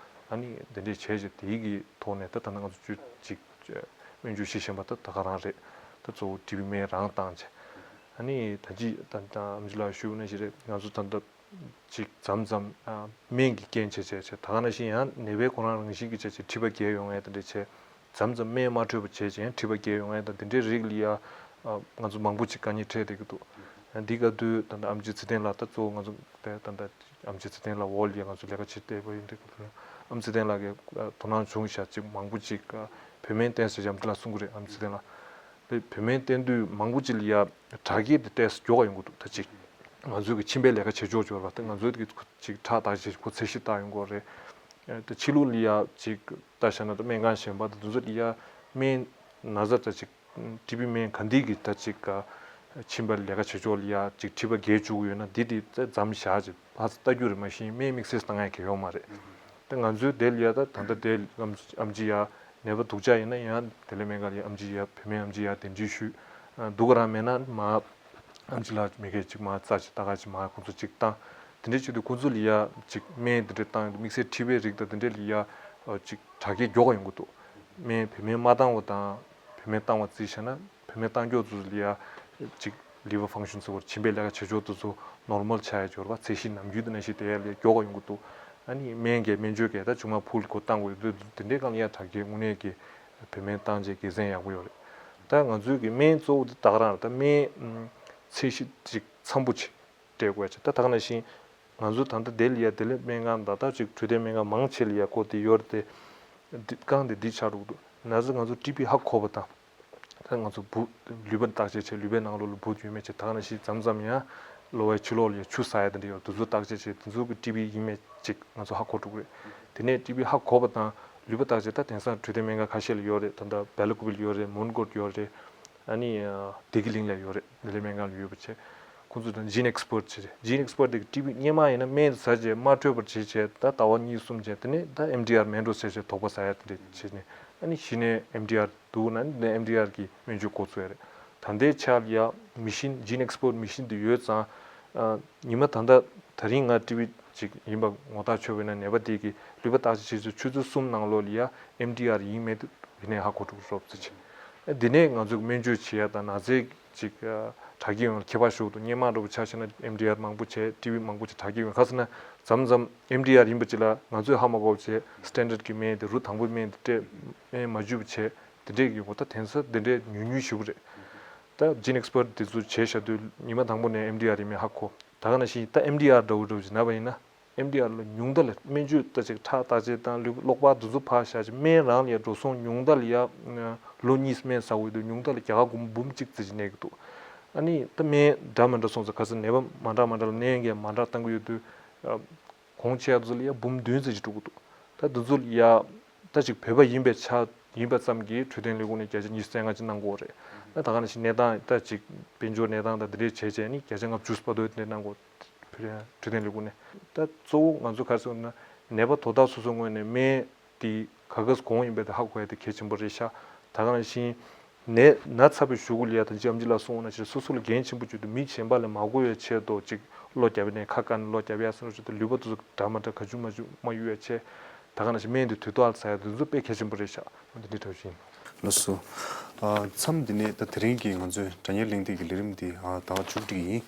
ཨ་ནི་དེ་འདྲས་བྱས་རྗེས་དེའི་གི་ཐོག་ནས་ད་ད་ང་ཚོ་ཅིག་སྨན་བཅོས་བྱེད་བཞིན་པ་ད་ད་ག་རང་རེད། ད་གཙོ་བོ་ཊི་བི་སྨན་རང་བཏང་བྱས་ཨ་ནི་ད་ཅི་ད་ད་ཨམ་ཅི་ལགས་ཞུ་ན་ཞིག་རེད། ང་ཚོ་ད་ད་ཅིག་མཚམས་མཚམས་སྨན་གྱི་རྐྱེན་བྱས་བྱས་བྱས་ད་ག་ནང་བཞིན་ཡང་ནད་པའི་ཁོ་རང་རང་བཞིན་གྱི་བྱས་བྱས་མཁྲིས་པ་རྒྱས་ཡོང་ཡས་དེ་འདྲས་བྱས། མཚམས་མཚམས་སྨན་མ་འཕྲོད་པ་བྱས་ཅིང་མཁྲིས་པ་རྒྱས་ཡོང་ཡས་དང་དེ་འདྲའི་རིགས་ལ་ཡ། ང་ཚོ་མང་པོ་ཅིག་དཀའ་ངལ་འཕྲད་བསྡད་ཀྱི་འདུག་དེ་ག་དུས་ད་ལྟ་ཨམ་ཆི་ཚེ་བརྟན་ལགས་ད་གཙོ་བོ་ང་ཚོ་དེ་ད་ལྟ་ཨམ་ཆི་ཚེ་བརྟན་ལགས་འོག་ལ་ཡ་ང་ཚོ་ལས་ཀ་བྱེད་བསྡད་པ་ཡིན་འདུག་ཨམ་ཆི་ཚེ་བརྟན་ལགས་ཀྱིས་དོ་སྣང་བྱུང་ཤག་ཅིག་མང་པོ་ཅིག་བོད་སྨན་བསྟེན་ཟེར་ཨམ་ཆི་ལགས་གསུང་གི་རེད། ཨམ་ཆི་ཚེ་བརྟན་ལགས་དེ་བོད་སྨན་བསྟེན་དུས་མང་པོ་ཅིག་ལ་ཡ་དྲག་སྐྱེད་དེ་ཏོག་ཙམ་མགྱོགས་ཡོང་གི་འདུག་ད་ཅིག་ང་ཚོའི་གི་མཆིན་པའི་ལས་ཀ་བྱེད་ཕྱོགས་འབྱོར་བ་ད་ང་ཚོའི་གི་ཅིག་ཁྲག་བརྟག་དཔྱད་ཁོ་ཚད་གཞི་བཏགས་ཡོང་གི་རེད། དེ་ཕྱི་ལུགས་ལ་ཡ་ཅིག་ལྟ་བྱས་ན་ད་སྨན་ཁང་གཞན་པ་དང་དེ་ཚོ་ལ་ཡ་སྨན་ན་ཚ་ད་ཅིག་ཊི་བི་སྨན་ག་འདི་གི་ད་ཅིག་མཆིན་པ་ལས་ཀ་བྱེད་ཕྱོགས་ལ་ཡ་ཅིག་མཁྲིས་པ་རྒྱས་བཅུག་གི་ཡོད་ན་འདི་དེ་ད་མཚམས་བཞག་ཅིག་ཕར་ཚུར་ལྟ་རྒྱུ་རེད། མ་གཞི་སྨན་དམིགས་བསལ་བཏང་ཡ་གི་ཡོད་མ་རེད། ད་ང་ཚོའི་དེ་ལ་ཡ་ད་ད་ལྟ་དེ་ཨམ་ཨམ་ཆི་ཡ་ནད་པ་སྡུག་ཅག་ཡིན་ན་ཡང་དེ་ལས་སྨན་ཁང་ལ་ཡ་ཨམ་ཆི་ཡ་བོད་སྨན་ཨམ་ཆི་ཡ་གདན་འདྲེན་ཞུས། སྡུག་ག་རང་མེད་ན་མ། ཨམ་ཆི་ལགས་མི་སྒེར་ཅིག་མ་རྩ་ཅིག་ལྟ་ག་ཅིག་མ་ཁོང་ཚོ་ཅིག་བཏང་། དེ་འདྲའི་ཆེད་དུ་ཁོང་ཚོ་ལ་ཡ་ཅིག་སྨན་དེ་འདྲ་བཏང་དམིགས་བསལ་མཁྲིས་པའི་རིགས་དང་དེ་འདྲ་ལ་ཡ་ཅིག་དྲག་སྐྱེད་མགྱོགས་ཡོང་གི་འདུག་སྨན་བོད་སྨན་མ་བཏང་བ་དང་བོད་སྨན་བཏང་བ་བརྩིས་བྱས་ན་བོད་སྨན་བཏང་མགྱོགས་ཚོ་ལ་ཡ་ཅིག་liver function ཚོ་བར་མཆིན་པའི་ལས་ཀ་བྱེད་ཕྱོགས་དེ་ཚོ་normal ཆགས་ཡ་འབྱོར་བ་ཚད་གཞི་ནམ་རྒྱུན་དེ་ནང་བཞིན་དེ་ཡ་ལ་ཡ་མགྱོགས་ཡོང་གི་འདུག་ཨ་ནི་སྨན་གྱི་སྨན་བཅོས་གས་ད་ཆུང་མ་ཕུལ་གོ་བཏང་དགོས་ཡོད་དུས་དེ་འདྲའི་སྒང་ལ་ཡ་དྲག་སྐྱེད་དངོས་གནས་ཀྱི་བོད་སྨན་བཏང་བྱས་དགེ་མཚན་ཡག་པོ་ཡོད་རེད། ད་ང་ཚོའི་གི་སྨན་གཙོ་བོ་དེ་ད་ག་རང་རེད། ད་སྨན་ཚད་གཞི་ཅིག་འཚམ་པོ་ཅིག་སྤྲད་དགོས་ཡ་ཅིག་ད་ད་ག་ནང་བཞིན་ང་ཚོ་ད་ལྟ་དེ་ལ་ཡ་བདེ་ལེགས་སྨན་ཁང་ད་ལྟ་ཅིག་འཕྲོད་བསྟེན་སྨན་ཁང་མང་ཆེ་ལ་ཡ་ཁོ་དེ་ཡོད་རེད་དེ། རྐང་དེ་འདི་ཆགས་འགྲོ་གི་འདུག་ན་ཚ་ང་ཚོ་ཊི་བི་ཧ་གོ་བ་དང་། ད་ང་ཚོ་འབུ་ལུད་པ་བརྟག་དཔྱད་བྱས་ལུད་པའི་ནང་ལོགས་ལ་འབུ་ཡོད་མེད་ཅིག་ད་ག་ནང་བཞིན་མཚམས་མཚམས་ཡང་གློ་བའི་ཕྱི་ལོགས་ལ་ཡ་ཆུ་ཟག་ཡ་དེ་འདྲ་ཡོད་དེ་ཚོ་བརྟག་དཔྱད་བྱས་དེ་ཚོ་གི་ཊི་བི་ཡིན་མེད་ཅིག་ང་ཚོ་ཧ་གོ་འགྲོ་གི་རེད། དེ་ནས་ཊི་བི་ཧ་གོ་བ་དང་ལུད་པ་བརྟག་དཔྱད་ད་དེང་སང་འཕྲོད་བསྟེན་སྨན་ཁང་ཁ་ཤས་ལ་ཡོད་རེད། ད་ལྟ་སྦེལ་ཀོབ་ལ་ཡོད་རེད། མོན་གྷོར་ཡོད་རེད། ཨ་ནི་བདེ་སྐྱིད་གླིང་ལ་ཡོད་རེད། བདེ་ལེགས་སྨན་ཁང་ལ་ཡོད་པ་བྱས། ཁོང་ཚོ་དང་Gene Expert བྱས་རེད། Gene Expert དེ་གི་ཊི་བི་སྔོན་མ་ཡིན་ན་སྨན་ཟ་བྱས་མ་འཕྲོད་པར་བྱས་བྱས་ད་ཟླ་བ་གཉིས་གསུམ་བྱས་དེ་ནས་ད་ཨེམ་ཌི་ཨར་མེད་འགྲོ་ཟེར་བྱས་དོགས་པ་ཟ་ཡ་དེ་འདྲས་བྱས་ནས་ཨ་ནི་གཞི་ནས་ཨེམ་ཌི་ཨར་འདུག་ན་ནི་ཨེམ་ཌི་ཨར་གི་སྨན་བཅོས་འགོ་ཚུགས་ཡ་རེད། ད་ལྟའི་ཆར་ལ་ཡ་མི་ཤིན་Gene Expert མི་ཤིན་དེ་ཡོད་ཙང་ཉི་མ་ད་ལྟ་ད་རིང་ང་ཊི་བི་ཅིག་ཡིན་པ་ངོ་ཐག་ཆོད་པ་ཡིན་ན་ནད་པ་དེ་གི་ལུད་པ་བརྟག་དཔྱད་བྱེད་ཚུལ་ཆུ་ཚོད་གསུམ་ནང་ལོགས་ལ་ཡ་ཨེམ་ཌི་ཨར་ཡིན་མེད་དེ་ཡིན་ནའི་ཧ་གོ་འགྲོ་གི་རོབ་ཙམ་ཅིག་འདི་ནས་ང་ཚོས་སྨན་བཅོས་བྱེད་ཡ་དང་ན་ཚའི་ཅིག་དྲག་སྐྱེད་ཡོང་ལ་ཁྱད་པར་ཞུགས་འདུག་སྔོན་མ་འདྲ་པོ་ཆ་བཞག་ན་ཨེམ་ཌི་ཨར་མང་པོ་བྱས། ཊི་བི་མང་པོ་བྱས། དྲག་སྐྱེད་ཡོང་། ག་ཟེར་ན་མཚམས་མཚམས་ཨེམ་ཌི་ཨར་ཡིན་པ་ཅིག་ལ་ང་ཚོས་ཧ་མ་གོ་བ་བྱས། སི་ཊན་ཌར་གྱི་སྨན་དེ་རུ་དང་པོའི་སྨན་དེ་སྤྲད། སྨན་མ་འཇུས་པ་བྱས། དེ་འདྲས་ཡོང་གི་ད་དེང་སང་དེ་འདྲས་ཉུང་ཉུང་ཞེ་པོ་རེད། ད་ཇིན་ཨེག་སི་པར་ཊི་དེ་ཚོ་བྱས་བཞག་དུས་ཉི་མ་དང་པོ་ནས་ཨེམ་ཌི་ཨར་ཡིན་མིན་ཧ་གོ། ད་ག་ནང་བཞིན་ད་ཨེམ་ཌི་ཨར་འདྲ་པོ་འདྲ་པོ་ཅིག་ན་བ་ཡིན་ན། ཨེམ་ཌི་ཨར་ལ་ཉུང་མཐའ་ལ་སྨན་བཅོས་ད་ཅིག་ཁྲག་བརྟག་དཔྱད་དང་ལུས་གློག་པར་དེ་ཚོ་ཕར་བཞག་ཅིག་སྨན་རང་ལ་ཡ་འགྲོ་སོང་ཉུང་མཐའ་ལ་ཡ་ལོ་གཉིས་སྨན་ཟ་དགོས་དུས་ཉུང་མཐའ་ལ་རྒྱ་གར་སྒོར་མོ་འབུམ་གཅིག་ཙམ་ཅིག་གནས་ཀྱི་འདུག་ཨ་ནི་ད་སྨན་འདྲ་མི་འདྲ་སོང་ཙང་ག་ཚོད་ནད་པ་མ་འདྲ་མ་འདྲ་ལ་སྨན་གྱི་མ་འདྲ་བཏང་གི་ཡོད་དུས། གོང་ཆེ་བ་ཚོ་ལ་ཡ་འབུམ་བདུན་ཙམ་ཅིག་འགྲོ་གི་འདུག་ད་འདི་ཚོ་ལ་ཡ་ད་ཅིག་བོད་པ་ཡིན་པའི་ཆ་ཡིན་པ་ཙམ་གྱིས་འཕྲོད་བསྟེན་ལས་ཁུངས་ནས་བརྒྱ་ཆ་ཉི་ཤུ་རྩ་ལྔ་ཅིག་གནང་གི་ཡོད་རེད། ད་ད་ག་ནང་བཞིན་གནས་སྟངས་ད་ཅིག་དཔལ་འབྱོར་གནས་སྟངས་དང་འདི་འདྲས་བྱས་བྱས་ནི་བརྒྱ་ཆ་ལྔ་བཅུ་བར་དུ་དེ་འདྲས་གནང་གི་ཡོད། འཕྲོད་བསྟེན་ལས་ཁུངས་ནས། ད་གཙོ་བོ་ང་ཚོ་ག་རེ་ཟེར་ན་ནད་པ་དོ་བདག་སོ་སོའི་ངོས་ནས་སྨན་དེ་ག་ག་ཙམ་གོང་ཡིན་པ་དེ་ཧ་གོ་ཡ་དེ་གལ་ཆེན་པོ་རེད་ཤག་ད་ག་ནང་བཞིན་ནད་ན་ཚ་བའི་གཞུག་གུ་ལ་ཡ་ད་ཅི་ཨམ་ཅི་ལགས་གསུངས་པ་ནང་བཞིན་སོ་སོ་ལ་འགན་ཆེན་པོ་བརྗོད་དུས་མི་གཞན་པ་ལ་མ་འགོ་བའི་ཆེད་དུ་ཅིག་གློ་རྒྱབ་ནས་ཁ་བཀག་ནས་གློ་རྒྱབ་ཡ་ཟེར་བ་ཅིག་ད་ལུས་པོ་དེ་ཚོ་འདྲ་མི་འདྲ་ག་ཅུང་མ་ཅུང་མ་གཡུག་ཡ་ཆེད། ད་ག་ནང་བཞིན་སྨན་དེ་དུས་ཐོག་ལ་ཟ་ཡ་དེ་ཚོ་དཔེ་གལ་ཆེན་པོ་རེད་ཤག་འདི་འདྲའི་གྲབས་ཤིང་། ལགས་སོ། ཨ། མཚམས་འདི་ནས་ད་དེ་རིང་གི་ང་ཚོའི་དྲ་བརྙན་གླེང་སྟེགས་ཀྱི་ལས་རིམ་འདི་ཨ་ད་མཇུག་སྒྲིལ་ཡིན།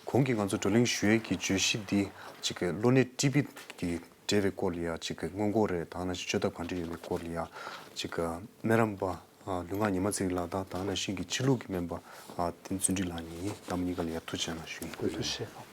གོང་གི་ང་ཚོ་བགྲོ་གླེང་ཞུ་ཡས་ཀྱི་བརྗོད་གཞི་འདི་གཅིག་གི་གློ་ནད་ཊི་བི་གི་འབྲེལ་བའི་སྐོར་ལ་ཡ་གཅིག་གི་སྔོན་འགོག་རེད། ད་ནང་བཞིན་བཅོས་ཐབས་ག་འདྲ་ཡོད་པའི་སྐོར་ལ་ཡ་གཅིག་གི་སྨན་རམས་པ་ཨ་ལུས་ངག་ཉི་མ་ཚེ་རིང་ལགས་དང་ད་ནང་བཞིན་གྱི་ཕྱི་ལུགས་ཀྱི་སྨན་པ་ཨ་བསྟན་བརྩོན་འགྲུས་ལགས་གཉིས་ཡིན། རྣམ་པ་གཉིས་ཀ་ལ་ཡ་ཐུགས་རྗེ་གནང་ཞུ་ཡིན། ཐུགས་རྗེ་ཆེ།